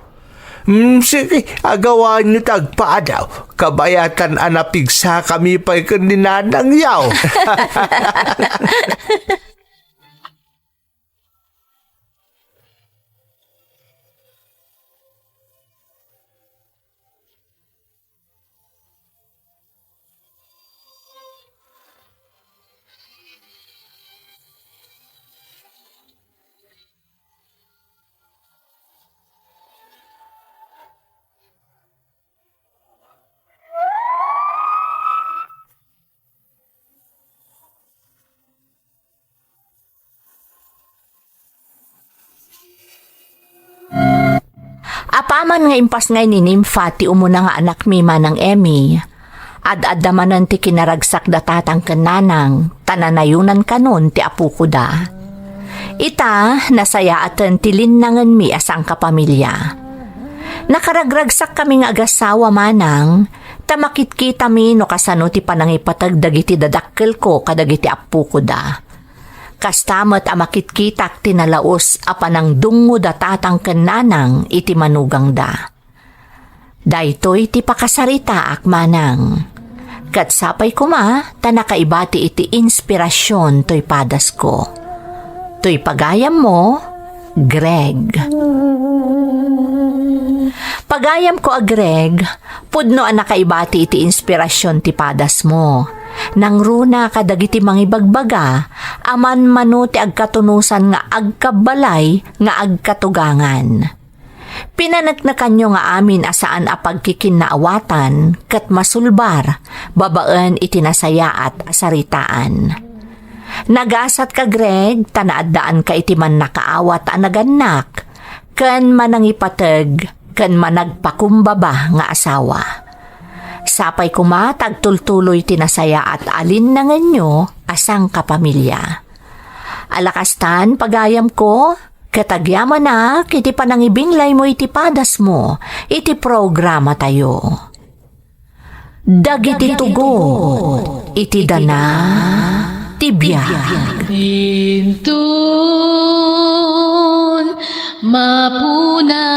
Hmm, sige, agawanyo ti agpaadaw. Kabayatan a napigsakami pay ken ni Nanang yaw. Apaman nga impasngay ni Nympha ti umuna nga anakmi, Manang Emmy, ad-adda manen ti kinaragsak da tatang ken nanang, ta nanayonan kanon ti apokoda. Ita, nasayaaten ti linnangenmi a sangkapamilya. Nakaragragsakkami nga agasawa, Manang, ta makitkitami no kasano ti panangipateg dagiti dadakkelko kadagiti appokoda. Kasta met a makitkitak ti nalaus a panangdungngoda tatang ken nanang iti manugangda. Daytoy ti pakasaritaak, Manang. Ket sapay koma ta nakaibati iti inspirasyon toy padasko. Toy pagayammo, Greg. Pagayamko a Greg, pudno a nakaibati iti inspirasyon ti padasmo. Nangruna kadagiti mangibagbaga a manmano ti agkatunosan nga agkabbalay nga agkatugangan. Pinaneknekanyo nga amin a saan a pagkikinnaawatan ket masulbar babaen iti nasayaat a saritaan. Nagasatka, Greg, ta naaddaanka iti mannakaawat a nagannak ken manangipateg ken managpakumbaba nga asawa. Sapay koma ta agtultuloy ti nasayaat a linnangenyo a sangkapamilya. Ala kastan, pagayamko, ket agyamanak iti panangibinglaymo iti padasmo iti programatayo. Dagiti tugot iti dana ti biag. Inton mapunas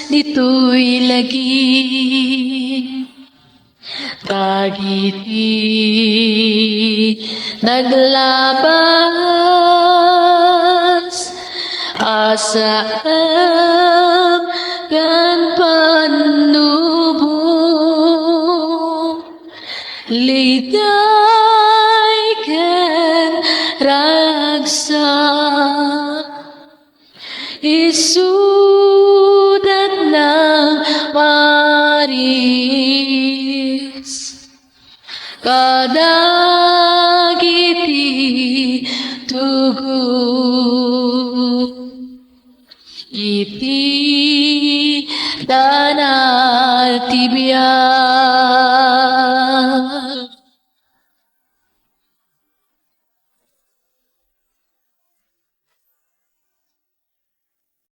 ditoy lagi, dagiti naglabas a saem ken pannubo, liday ken ragsak. Isudat nang maris kadagiti tugot iti dana ti biag.